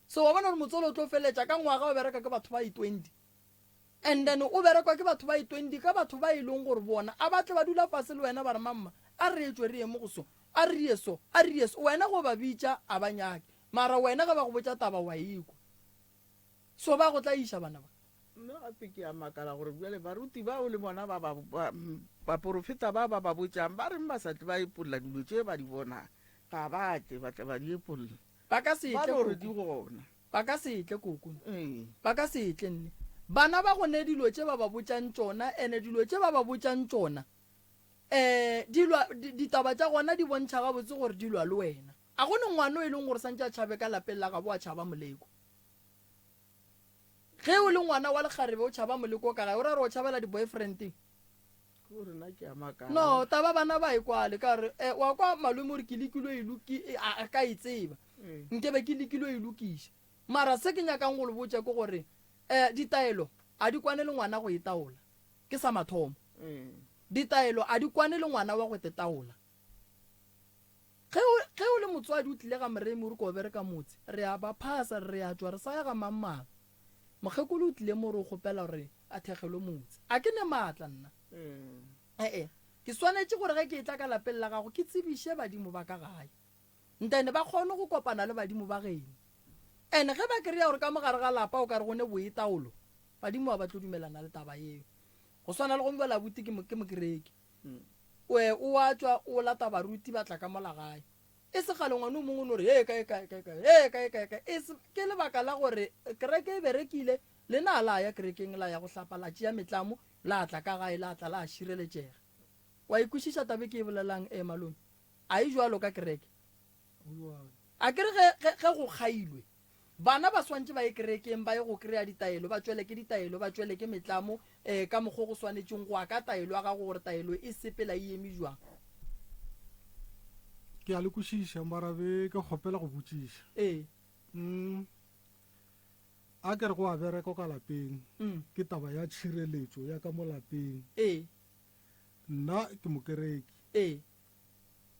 so wa bona gore motse ole o tlo feletša ka ngwaga o bereka ke batho ba i 20 and then o berekwa ke batho ba i 20 ka batho ba e leng gore bona a batle ba dula fase le wena ba re mamma a re etšwe re ye mo go so a re ye so a re ye so wena go ba bitša a ba nyake mara wena ge ba go botša taba wa ikwa so ba go tla iša bana ba Mme gape ke a makala gore bjale baruti bao le bona ba ba, ba, baporofeta ba ba ba botšang ba reng ba sa tle ba epolla dilo tše ba di bonang? Ga ba tle ba tla ba di epolla. Ba ka se Ba tle, no re di Koko. gona. Ba ka se tle koko. Ba ka se tle nne. Bana ba go ne dilo tše ba ba botšang tšona ene dilo tše ba ba botšang tšona um di lwa ditaba tša gona di bontšha gabotse gore di lwa le wena. A go ne ngwana o e leng gore santše a tšhabe ka lapeng la gabo a tšhaba moleko. Ge o le ngwana wa lekgarebe o tšhaba moleko ka gae o ra re o tšhabela di-boyfriend-eng? Ko rena ke a makala. No, taba bana ba e kwale ka re eh, wa kwa malome o re ke lekile e loki eh, a a ka e tseba. Ee. Nke be ke lekile e lokiša. Mara se ke nyakang go le botša ke gore eh, ditaelo a di kwane le ngwana go e taola. Ke sa mathomo. Ee. Ditaelo a di kwane le ngwana wa go te taola. Ge o, ge o le motswadi o tlile ga Moremi o re ko bereka motse, re a ba phasa, re a tšwa re sa ya ga mang mang. Mokgekolo o tlile mo re o kgopela gore a thekgelwe motse. A ke ne maatla nna? E-e. Ke swanetše gore ge ke etla ka lapeng la gago ke tsebiše badimo ba ka gae. Ntene ba kgone go kopana le badimo ba geno. And ge ba kry-a gore ka mo gare ga lapa o ka re go ne boitaolo, badimo ga ba tlo dumelana le taba yeo. Go swana le go mbela abuti ke, ke mokereki. O, o a tšwa o lata baruti ba tla ka mola gae. E se kgale ngwana o mongwe o no re, Hee, kae, kae, kae, kae, hee, kae, kae, kae. E se, ke lebaka la gore kereke e berekile, lena la ya kerekeng la ya go hlapa, la tšea metlamo, la tla ka gae, la tla la šireletšega. Wa e kwešiša taba e ke e bolelang, ee, malome? A e bjalo ka kereke? A ke re ge, ge, ge go kgailwe, bana ba swantše ba ye kerekeng ba ye go kry-a ditaelo, ba tšwele ke ditaelo, ba tšwele ke metlamo, eh, ka mokgo go swanetšeng go ya ka taelo ya gago gore taelo e sepela e eme jwang. Ke a le kwešiša, mara be ke kgopela go botšiša. Ee. Mm. A ke re go a bereka ka lapeng. Mm. Ke taba ya tšhireletšo ya ka mo lapeng. Ee. Nna ke mokereki. Ee.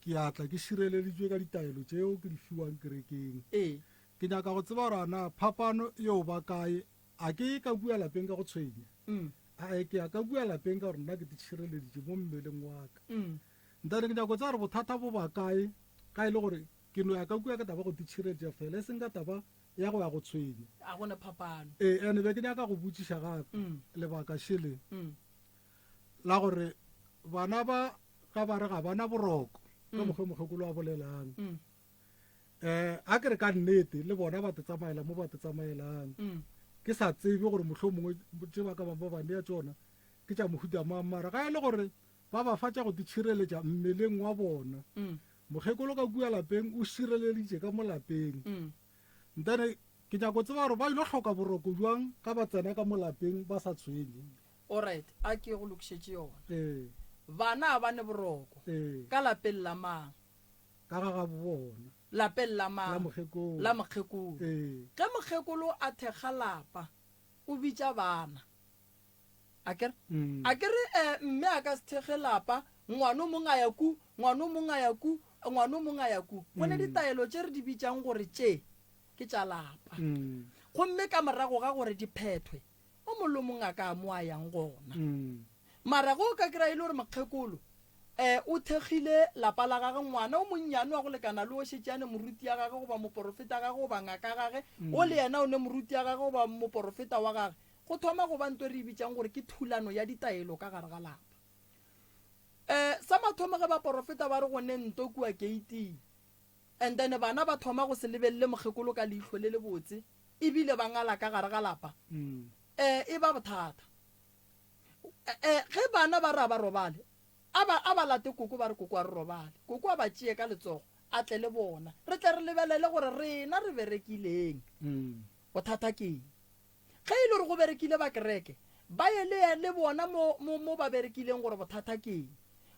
Ke a tla ke šireleditšwe ka ditaelo tšeo ke di fiwang kerekeng. Ee. Ke nyaka go tseba gore a na phapano yeo ba kae. A ke ye ka kua lapeng ka go tshwenya? Mm. Ae, ke ya ka kua lapeng ka gore nna ke te tšhireleditše mo mmeleng wa ka. Mm. Ntane ke nyaka go tseba gore bothata bo ba kae, ga e le gore ke no ya ka kua ka taba go te tšhireletša fela, e seng ka taba ya go ya go tshwenya. A go ne phapano. Ee, ene be ke nyaka go botšiša gape Mm. lebaka šele Mm. la gore bana ba ga ba re ga bana boroko ka Mm. mokgwa mokgekolo a bolelang. Mm. Eh, a ke re ka nnete le bona ba te tsamaela mo ba te tsamaelang. Mm. Ke sa tsebe gore mohlomongwe tše ba ka bang ba ba nea tšona ke tša mohuta mang, mara ga e le gore ba ba fa tša go titšhireletša mmeleng wa bona. Mm. Mokgekolo ka kua lapeng o šireleditše ka mo lapeng. Mm. Ntane ke nyako tseba gore ba ilo hloka boroko bjang ga ba tsena ka mo lapeng ba sa tshwenye. Alright, a ke go lokišetše yona. Ee. Bana ga ba ne boroko. Ee. Ka lapeng la mang? Ka ga gabo bona. Lapeng la mang? La mokgekolo. La mokgekolo. Ee. Ge mokgekolo a thekga lapa, o bitša bana. A ke re? Mm. A ke re eh, mme a ka se thekge lapa, ngwana o mongwe a ya ku, ngwana o mongwe a ya ku, ngwana o mongwe a ya ku. Go ne Mm. ditaelo tše re di bitšang gore tše ke tša lapa. Mm. Gomme ka morago ga gore di phethwe, o mongwe le o mongwe a ka ya mo a yang gona. Mm. Mara ge o ka kry-a e le gore mokgekolo um o thekgile lapa la gage, ngwana o monnyane wa go lekana le o šetše a ne moruti ya gage goba moporofeta gage goba ngaka gage, o le yena o ne moruti ya gage goba moporofeta wa gage, go thoma go ba nto e re e bitšang gore ke thulano ya ditaelo ka gare ga lapa. Um sa mathomo ge baporofeta ba re go ne nto kua keiting, and then bana ba thoma go se lebelele mokgekolo ka leihlo le lebotse ebile ba ngala ka gare ga lapa, um e ba bothata. E, ge bana ba re a ba robale, a ba, a ba late koko ba re koko a re robale. Koko a ba tšee ka letsogo, a tle le bona. Re tle re lebelele gore rena re berekileng. Bothata ke eng? Ge e le gore go berekile ba kereke, ba ye le, le bona mo, mo, mo ba berekileng gore bothata ke eng.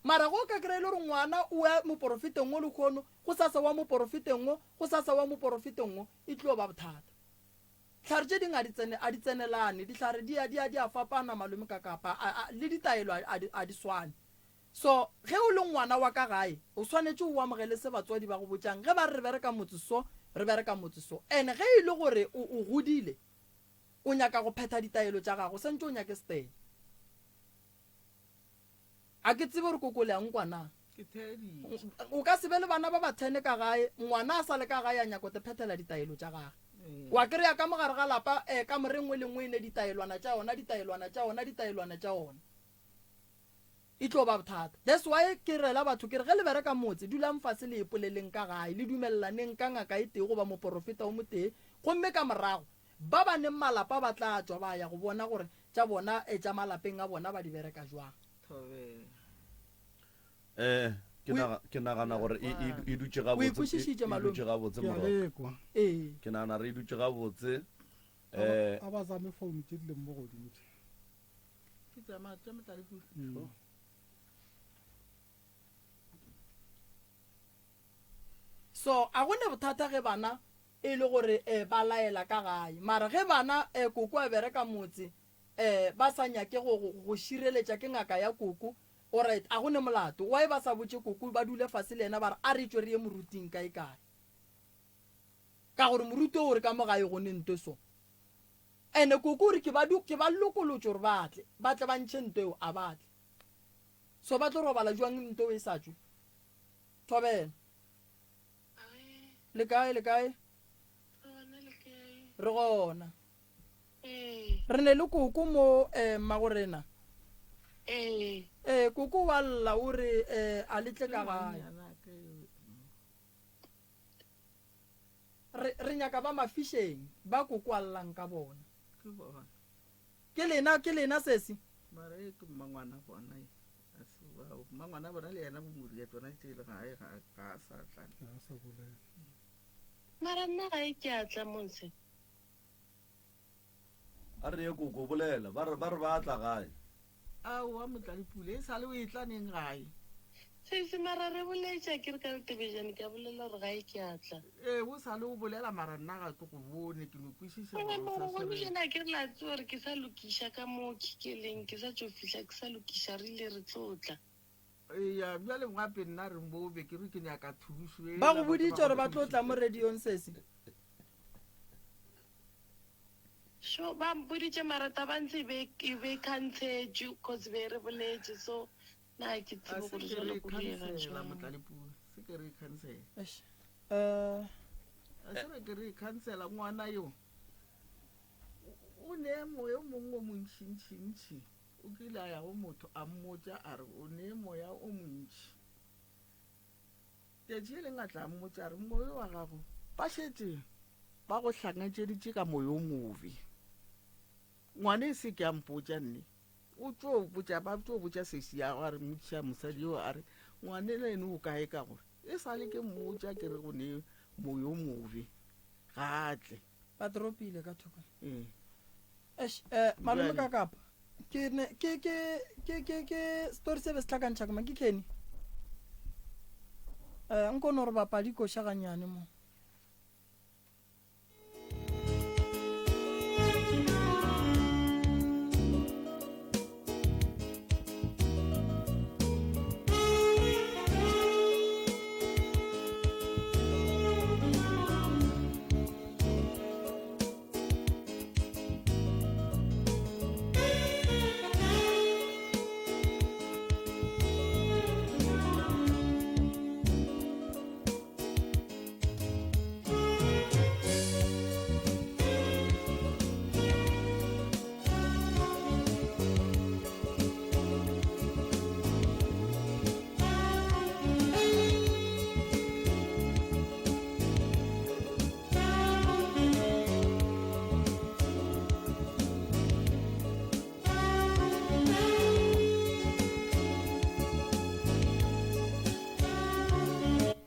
Mara ge o ka kry-a e le gore ngwana o ya moporofeteng wo lehono, gosasa wa moporofeteng wo, gosasa wa moporofeteng wo, e tlo ba bothata. Dihlare tše dingwe a di tsene, a di tsenelane. Dihlare di a, di a, di a fapana, malome ka kapa, a, a, le ditaelo a, a di, a di swane. So, ge o le ngwana wa ka gae, o swanetše o amogele se batswadi ba go botšang. Ge ba re re bereka motse so, re bereka motse so. And ge e le gore o, o godile, o nyaka go phetha ditaelo tša gago, o santše o nyake stene. A ke tsebe gore koko le a nkwa na. Ke theeditše. O ka se be le bana ba ba thene ka gae, ngwana a sa le ka gae a nyako te phethela ditaelo tša gage. Wa kry-a ka mo gare ga lapa eh, kamore e nngwe le nngwe e ne ditaelwana tša yona, ditaelwana tša yona, ditaelwana tša ona. E tlo ba bothata. That's why ke rela batho ke re ge le bereka motse dulang fase le ipoleleng ka gae le dumelelaneng ka ngaka e tee goba moporofeta o motee gomme ka morago ba ba neng malapa ba tla tšwa ba ya go bona gore tša bona tša malapeng a bona ba di bereka jwang. Thobela. Eh, ke naga, ke nagana gore e, e, e dutše O e gabotse, e, kwešišitše e malome? dutše gabotse Ke a morogo. lekwa. Ee. Ke nagana re e dutše gabotse. A ba, Eh, a ba zame phone tše di leng mo godimo tše. Ke tša ma- tša Motlalepule. Mm. So a go ne bothata ge bana e le gore eh, ba laela ka gae. Mara ge bana eh, koko a bereka motse eh, ba sa nyake go, go, go šireletša ke ngaka ya koko, Alright, a go ne molato. Why ba sa botše koko ba dule fase le yena ba re a re tšwe re ye moruting kae kae. Ka gore moruti o re ka mo gae go ne nto so. Ene koko o re ke ba du ke ba lokolotše gore ba tle, ba tle ba ntšhe nto eo, a ba tle. So ba tlo robala jwang nto eo e sa tšwe? Thobela. Le kae, le kae? Re gona. Re ne le koko mo eh, mmagorena. Ee, koko wa lla o re eh, a le tle ka gae. Re, re nyaka ba mafišeng ba koko a llang ka bona. Ke bona. Ke lena, ke lena sesi? Mara e ke mmangwana bona e. A se bao. Mmangwana bona le yena bomoria tsona tšele gae ga ga a sa tla. Ga a sa bolela. Mara nna gae ke a tla monse. A re ye koko bolela ba re ba re ba tla gae. Aowa Motlalepule e sale o etla neng gae? Sesi, mara re boletše a ke re ka Letebejane ke a bolela gore gae ke a tla. Ee o sale o bolela mara nna ga ke go bone ke no kwešiša Ee gore o mara sa gone swere. bjale a ke re la tseba gore ke sa lokiša ka mo khikeleng ke sa tšo fihla ke sa lokiša re ile re tlo tla. Eya bjale gape nna re mo be ke re ke nyaka thušo Ba ela go batho ba boditše go gore ba tlo tla mo thušitše. radiong sesi? Sure, ba mpoditše mara taba ntse e be e be khantshetšwe cause be re boletše so na ga ke A tsebe se gore ke jwale re go diega khansela jwang. Motlalepule, se ke re khansela. Eish. Eh, A se re ke re khansela ngwana yo o ne moya o mongwe o montšintšintši o kile a ya go motho a mmotša a re o ne moya o montši. Tšatši le lengwe a tla mmotša a re, Moyo wa gago ba šetše ba go hlangetšeditše ka moyo o mobe. Ngwana e se ke a mpotša nne. O tšo botša, ba tšo botša sesi ya gagwe a re, mmotšiša mosadi yo a re, Ngwana le ene o kae ka gore e sa le ke mmotša ke re go ne moyo o mobe ga a tle. Ba dropile ka thoko. Ee. Eish, eh, malome Bjale. ka kapa. Ke ne ke ke ke ke ke story se be se tlhakantšha ke mang ke Kenny. Eh, nko no re bapadi koša gannyane mo.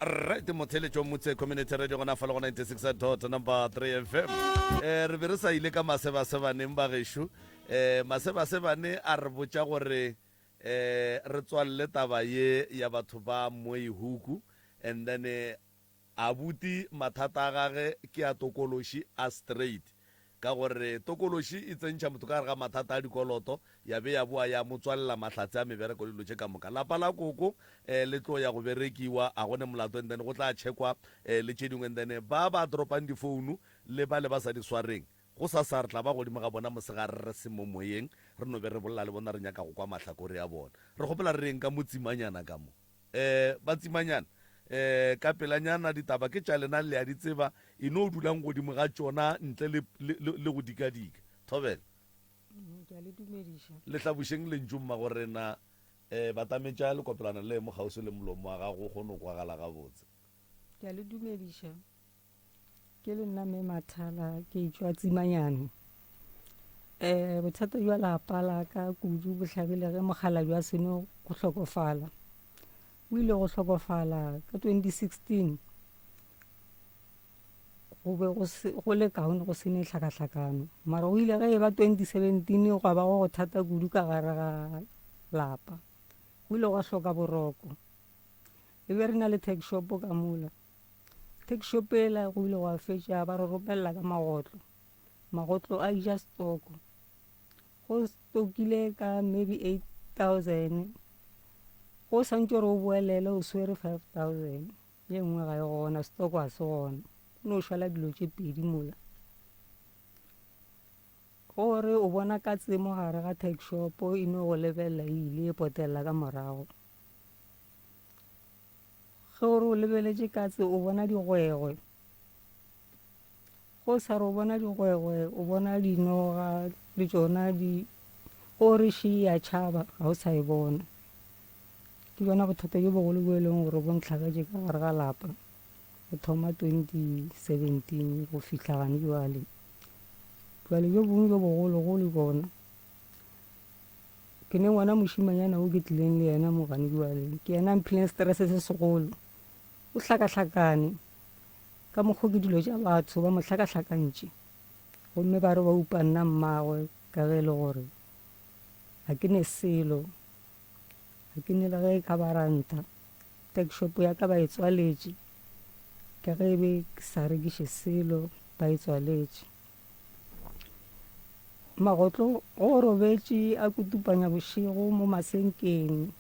Right motheletšo motse community radio gona fa le go 96 dot number 3 fm eh re be re sa ile ka masebasebaneng ba gešo eh masebasebane a re botša gore eh re tswalle taba ye ya batho ba moihuku and then eh, Abuti mathata a gage ke a tokološi a straight ka gore tokološi e tsentšha motho ka gare ga mathata a dikoloto ya be ya boa ya mo tswalela mahlatse a mebereko le dilo tše ka moka. Lapa la koko le tlo ya go berekiwa a go ne molato and then go tla checkwa le tše dingwe and then ba ba dropang difounu le bale ba sa di swareng gosasa re tla ba godimo ga bona mosegare re se mo moyeng re no be re bolela le bona re nyaka go kwa mahlakore a bona. Re kgopela re reng ka motsimanyana ka mo. Eh, batsimanyana, eh, ka pelanyana ditaba ke tša lena le a di tseba, e no dulang godimo ga tšona ntle le, le, le, le go dikadika. Thobela. Mm, ke a le dumediša. Le hlabošeng lentšu mmagorena. Um batametša lekopelwana le mo kgauswi le molomo wa gago o kgone go kwagala gabotse. Ke a le dumediša. Ke le nna Mme Mathala ke tšwa Tsimanyane. Um bothata jwa lapa la ka kudu bo hlagile ge mokgalabje a seno go hlokofala. O ile go hlokofala ka 2016 go be go se go le kaone go se ne hlakahlakano mara o ile ge e ba 2017 gwa ba go go thata kudu ka gare ga lapa go ile gwa hloka boroko e be re na le tax shop ka mola tax shop ela go ile gwa fetša ba re romelela ka magotlo magotlo a ija stoko go stokile ka maybe 8000 go santše gore o boelele o swere 5000 Ye nngwe ga e gona, setoko ga se gona. Go no šala dilo tše pedi mola. Gore o bona katse mo gare ga tuck shop e no go lebelela e ile e potelela ka morago. Ge o re o lebeletše katse o bona digwegwe. Go sa re o bona digwegwe, o bona dinoga le tšona di go re še ya tšhaba ga o sa e bona. Ke bjona bothata bjo bogolo bjo e leng gore bo ntlhagetše ka gare ga lapa go thoma 2017 go fihla gane bjale. Bjale bjo bongwe bjo bogologolo bona ke ne ngwana mošimanyana o ke tlileng le yena mo gane bjale ke yena a mphileng stress se segolo. O hlakahlakane ka mokgo ke dilo tša batho ba mo hlakahlakantše gomme ba re ba upa nna mmagwe ka ge e le gore ga ke ne selo. Ga ke ne le ge e ka ba ranta. Tuck shop ya ka ba e tswaletše. Ka ge e be ke sa rekiše selo, ba e tswaletše. Magotlo go robetše a kutupanya bošego mo masenkeng.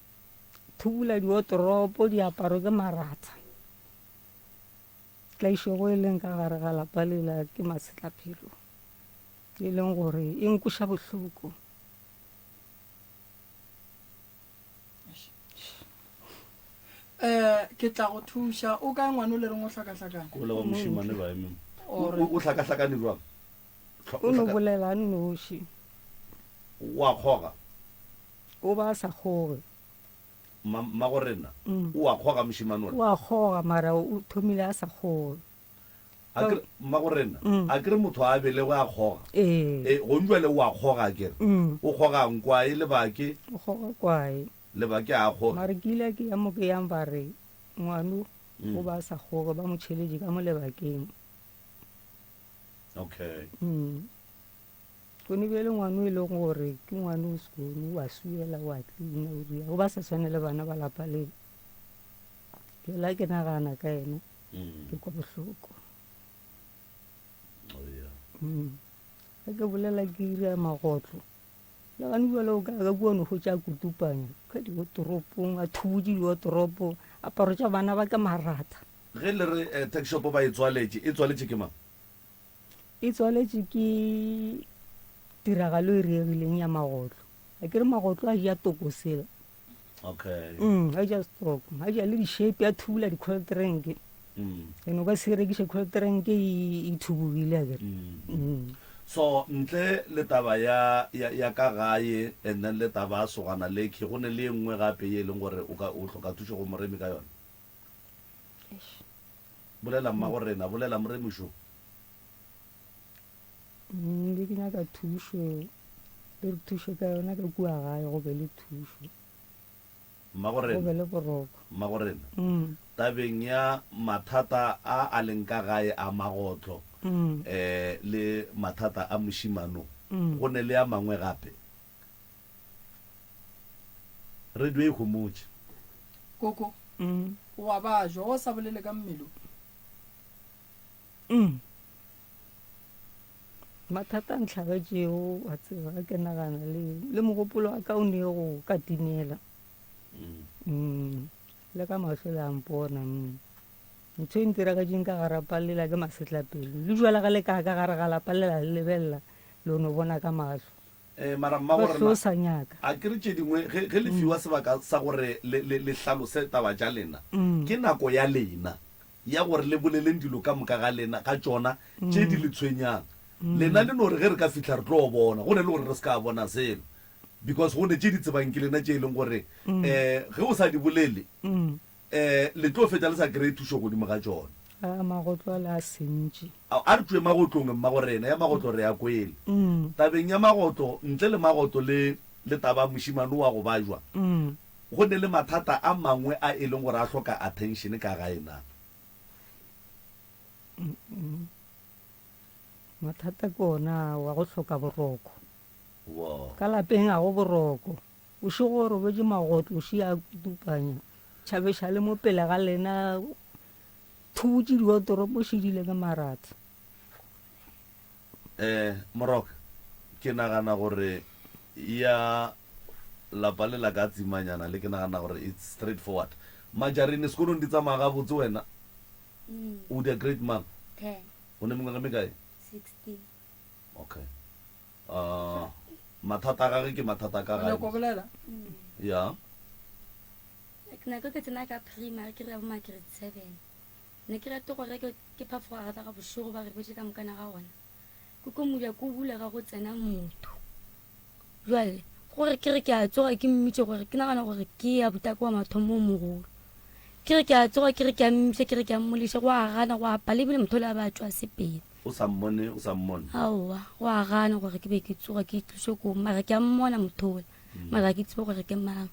Thubula diotoropo, diaparo ke maratha. Tlaišego e leng ka gare ga lapa lela ke masetlapelo e leng gore e nkweša bohloko. Eh, ke tla go thuša. O kae ngwana o le reng o hlakahlakane? Ko le wa mošemane ba eme. Ore. O hlakahlakane jwang? O no bolela a nnoši. O a kgoga? O ba a sa kgoge. Ma, mmago rena, o a kgoga mošemane ola? O a kgoga, mara o thomile a sa kgoge. A ke re, mmago rena, a ke re motho a belegwe a kgoga? Ee. E, gong jwale o a kgoga, a ke re? O kgogang? Kwae, lebake? O kgoga kwae. Lebake a kgoge. Mara ke ile ke ya mo ke yang ba re, ngwano o ba a sa kgoge, ba mo tšheletše ka mo lebakeng. Okay. Gone bjale ngwano e leng gore ke ngwano o sekone, o a swiela, o a tlina, o ria, o ba sa swane le bana ba lapa leo. Bjale ke nagana ka yena. Ke kwa bohloko. Oh, yeah. Mm. Ge ke bolela ke ira magotlo. Le gane bjale o ka ka kua no hwetša a kutupanya ka diotoropong, a thubutše diotoropo, aparo tša bana ba ke maratha. Ge le re eh, tuck shop ba e tswaletše, e tswaletše ke mang? E tswaletše ke tiragalo e riegileng ya magotlo. A ke re magotlo a ja toko sela. Okay. Mm, a ja stock, a ja le di-shape, a thubula di-cold drink. Mm. And o ka se rekiše cold drink e, e thubugile a kere. Mm. Mm. So ntle le taba ya, ya, ya ka gae and then le taba ya sogana lekhi, go ne le ye nngwe gape ye e leng gore o ka, o hloka thušo go moremi ka yona? Eish. Bolela mmago rena, bolela moremi šo. Mm, be ke nyaka thušo, le re thuše ka yona ka kua gae, go be le thušo. Mmago rena, Go be le boroko. Mmago rena, Mm. tabeng ya mathata a a leng ka gae a magotlo, Mm. eh, le mathata a mošimano, Mm. go ne le a mangwe gape. Radio e homotše. Koko, Mm. o a bajwa, o sa bolele ka mmele o. Mm. Mathata a ntlhagetšego, wa tseba, ge ke nagana le, le mogopolo wa ka o ne go ka timela. Mm. Le ka mahlo le a mpona. Mm. Ntho e ntiragetšeng ka gara lapa lela ke masetlapelo. Le jwala ge le ka ka gare ga lapa lela le lebelela, le no bona ka mahlo. Eh, mara mmago Ba rena, hlosa nyaka. a ke re tše dingwe, ge, ge le fiwa sebaka sa gore le, le, le hlalose taba tša lena, Mm. ke nako ya lena. ya gore le boleleng dilo ka moka ga lena ga tšona tše di le tshwenyang. Lena le no re ge re ka fihla re tlo bona, go ne le gore re se ka bona selo. Because go ne tše di tsebang ke lena tše e leng gore um ge o sa di bolele um le tlo fetša le sa kry-e thušo godimo ga tšona. A magotlo ale a sentše. A re tšwe magotlong mmagorena, ya magotlo re a kwele. Tabeng ya magotlo, ntle le magotlo le le taba ya mošemane wa go bajwa, go ne le mathata a mangwe a e leng gore a hloka attention ka gae na? Mathata ke ona wa go hloka boroko. Ka lapeng ga go boroko. Bošego o robetše magotlo o šia a kutupanya. Tšhabeša le mo pele ga lena thubutše diotoropo šidile ke maratha. Eh Moroka, ke nagana gore ya lapa le la ka tsimanyana le ke nagana gore it's straight forward. Majarine sekolong di tsamaya gabotse wena? O dia grade mang? Ten. O ne mengwaga mekae? 16. Okay. Uh, mathata a gage ke mathata a ka gae. Nyako bolela? Ya. Nako ke tsena ka primary ke re bo ma grade 7. Ne ke rate gore ke ke phafoga ga ga bošego ba re botse ka mokana ga gona. Ke ko mojako o bulega go tsena motho. Jwale gore ke re ke a tsoga ke mmitše gore ke nagana gore ke ya botako wa mathomo o mogolo. Ke re ke a tsoga ke re ke a mmitša ke re ke a mmoleša go a gana go a pala ebile motho le a ba a tšwa sepele. O sa mmone, o sa mmone. Aowa, go a gana gore ke be ke tsoga ke tloše koo mara ke a mmona motho ola mara ga ke tsebe gore ke mang.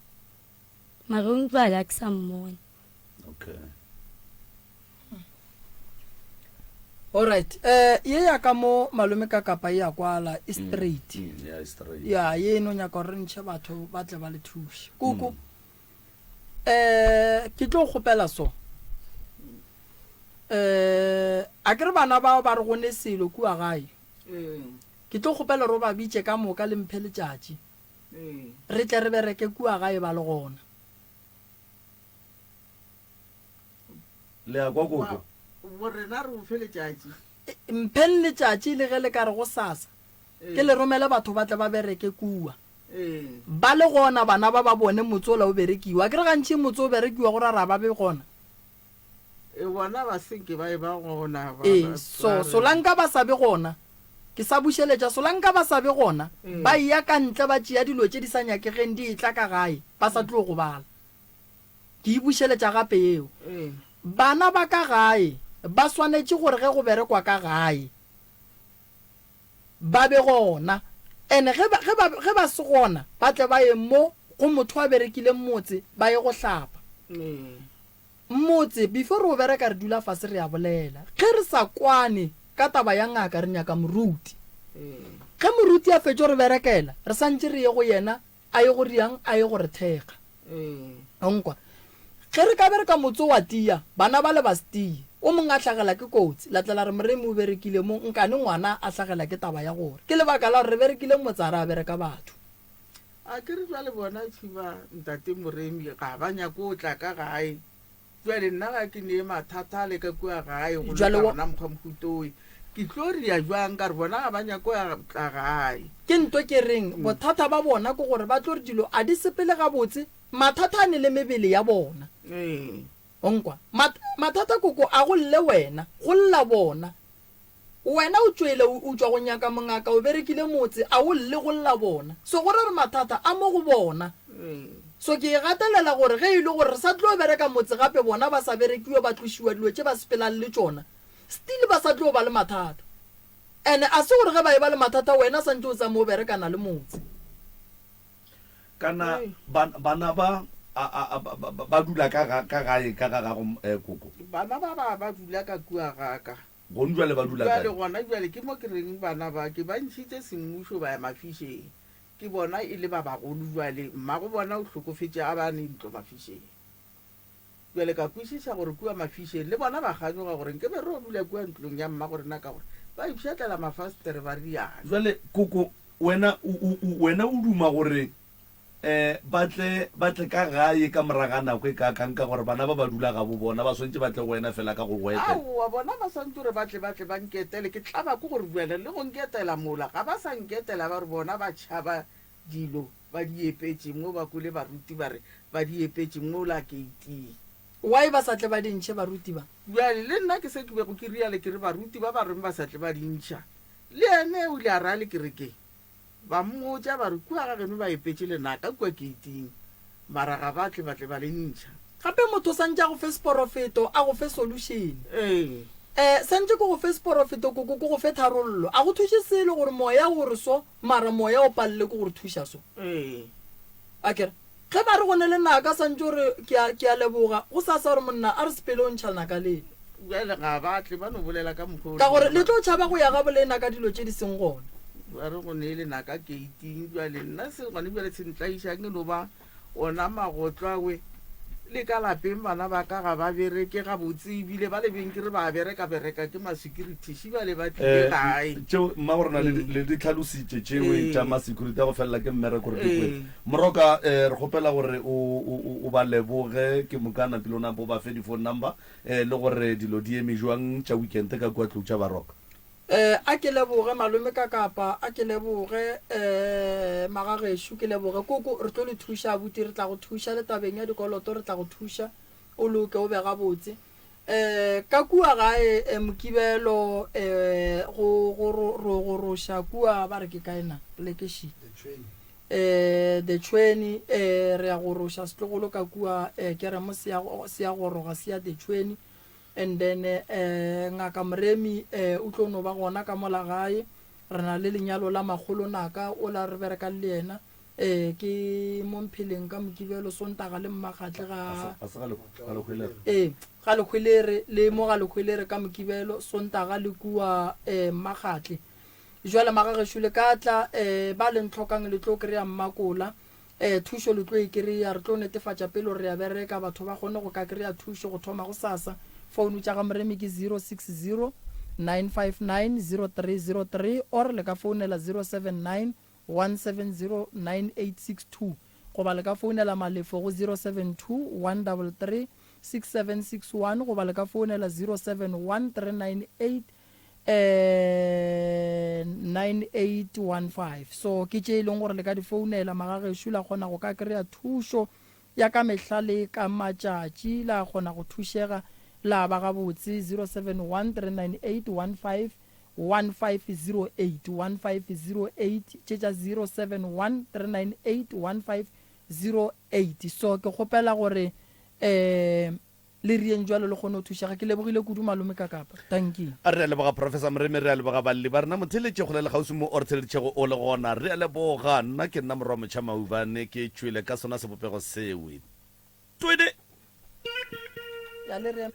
Mara o ntse a le a ke sa mmone. Okay. Alright, eh ye ya ka mo malome ka kapa e ya kwala e straight. Mm, yeah, e straight. Ya ye e no nyaka gore re ntšhe batho ba tle ba le thuše. Koko. Eh ke tlo kgopela so. Eh a ke re bana bao ba re go ne selo kua gae. Ke tlo kgopela gore o ba bitše ka moka le mphe letšatši. Re tle re bereke kua gae ba le gona. Le a kwa koko? Bo rena re o fe letšatši. Mpheng letšatši le ge le ka re gosasa, ke le romele batho ba tle ba bereke kua. Ba le gona bana ba ba bone motse ola o berekiwa. Akere gantši motse o berekiwa go ra ra ba be gona. E bona ba se ke ba eba gona. Ba, Ee, so, solanka ba sa be gona. Ke sa bušeletša, solanka ba sa be gona, ba eya ka ntle ba tšea dilo tše di sa nyakegeng di etla ka gae, ba sa tlo gobala. Ke e bušeletša gape yeo. Bana ba ka gae ba swanetše gore ge go berekwa ka gae ba be gona. And ge ba, ge ba, ge ba se gona ba tle ba ye mo go motho a berekileng motse ba ye go hlapa. Motse before re o bereka re dula fase re a bolela. Ge re sa kwane ka taba ya ngaka re nyaka moruti. Ge moruti a fetšo re berekela re santše re ye go yena A ye go riang? A ye go re thekga. O nkwa? Ge re ka bereka motse wa tia, bana bale ba se tie. O mongwe a hlagela ke kotsi, la tla la re Moremi o berekile mo, nkane ngwana a hlagela ke taba ya gore ke lebaka la gore re berekile motse a re a bereka batho. A ke re bjale bona Tšhiba, Ntate Moremi ga ba nyake go tla ka gae. Bjale nna ga ke ne mathata a le ka kua gae go Bjale leka wa. gona mokgwa mohutowe. Ke tlo ria bjang ka re bona ga ba nyake go ya tla gae. Ke nto ke reng, bothata ba bona ke gore ba tlo re dilo a di sepele gabotse, mathata a ne le mebele ya bona. Ee. O nkwa? Mat, mathata koko a go lle wena, go lla bona. Wena o tšwele, o, o tšwa go nyaka mongaka, o berekile motse, a o lle go lla bona. So go ra re mathata a mo go bona. So ke e gatelela gore ge e le gore re sa tlo bereka motse gape bona ba sa berekiwe ba tlošiwa dilo tše ba sepelang le tšona, still ba sa tlo ba le mathata. And a se gore ge ba eba le mathata wena santše o tsamaye o berekana le motse. Kana bana ba ba dula ka gae ka ga gago koko? Bana ba ba ba dula ka kua ga ka. Gona bjale ba dula kae? Bjale gona bjale ke mo ke reng bana ba ke ba ntšhitše semmušo ba ya mafišeng. Ke bona e le ba bagolo bjale mmago bona o hlokofetše a ba ne ntlo mafišeng. Bjale ka kwešiša gore kua mafišeng le bona ba kganyoga gore nke be re yo dula kua ntlong ya mmago rena ka gore ba ipšhatlela mafastere ba rialo. Bjale koko wena o, o, o, wena o duma gore um ba tle, ba tle ka gae ka morago ga nako e kaakang ka gore bana ba ba dula gabo bona, ba swanetše ba tle go wena fela ka go go etela? Aowa, bona ba swanetše gore ba tle, ba tle ba nketele. Ke tlaba ke gore bjale le go nketela mola ga ba sa nketela, ba re bona ba tšhaba dilo ba di epetše mo, ba kwele baruti ba re ba di epetše mola keiting. Why ba sa tle ba di ntšhe baruti ba? Bjale le nna ke se ke bego ke rialo ke re baruti ba ba reng ba sa tle ba di ntšha, le yena o ile a re a le kerekeng. Ba mmotša ba re, Kua ga geno ba epetše lenaka kua keiting, mara ga ba tle ba tle ba le ntšha. Gape motho santše a go fe seporofeto, a go fe solution. Ee. Eh, santše ke go fe seporofeto, koko, ke go fe tharollo. A go thuše selo gore moya o re so, mara moya o palele ke go re thuša so. Ee. Akere, ge ba re go ne lenaka, santše o re, Ke a, ke a leboga. Gosasa o re, Monna, a re sepele o ntšha lenaka lele. Bjale ga ba tle, ba no bolela ka mokgwa o Ka gore le tlo tšhaba go ya ga bolena ka dilo tše di seng gona. Ba re go ne lenaka keiting. Bjale nna se gone bjale se ntlaišang e no ba ona magotlo awe. Le ka lapeng bana ba ka ga ba bereke gabotse ebile ba lebenkere ba bereka bereka ke ma-security bjale ba tlile Eh, gae. tšeo mma go rena le le di tlhalositše tšewe Ee. tša ma-security a go felela ke mmereko re di kwele. Ee. Moroka eh, re kgopela gore o, o, o- o ba leboge ke moka napile o nape o ba fe di-phone number eh, le gore dilo di eme jwang tša weekend ka kua Tlou tša Baroka. Eh, a ke leboge malome ka kapa, a ke leboge eh, magagešo, ke leboge koko, re tlo le thuša abuti, re tla go thuša le tabeng ya dikoloto, re tla go thuša o loke o be gabotse. Eh, ka kua gae eh, Mokibelo eh, go, go, ro, ro goroša kua ba re ke kae na poleke še? Eh, the Tšhweni, eh, re ya goroša setlogolo ka kua eh, keremo se ya, se ya goroga se ya the Tšhweni. And then eh, Ngaka Moremi eh, o tlo no ba gona ka mola gae. Re na le lenyalo la makgolo naka o la re berekang le yena eh, ke mo Mpheleng ka Mokibelo, Sontaga le Mmagatle ga Ga se ga le- ga Lehwelere. Ee, ga Lehwelere le mo ga Lehwelere ka Mokibelo, Sontaga le kua eh, Mmagatle. Jwale magagešo le ka tla eh, ba le ntlhokang le tlo kry-a Mmakola. Ee, thušo le tlo e kry-a. Re tlo netefatša pele gore re a bereka, batho ba kgone go ka kry-a thušo go thoma gosasa. Founu tša ga Moremi ke 060 959 0303 or le ka founela 079 170 9862 goba le ka founela Malefo go 072 133 6761 goba le ka founela 071 398 eh 9815 so ke tše e leng gore le ka di founela magagešo la kgona go ka kry-a thušo ya ka mehla le ka matšatši la kgona go thušega la ba gabotse 071 398 15 1508 1508 tše tša 071 398 1508 so ke kgopela gore um Le rieng jwalo le kgone go thušega. Ke lebogile kudu malome Kakapa. Dankie. A re a leboga Professor Moremi, re a leboga balli ba rena motheeletše kgole le kgauswi mo o re theeleditšego o le gona. Re a leboga. Nna ke nna Morwa Motšha Maubane, ke tšwele ka sona sebopego sewe. Twede! Ya le re.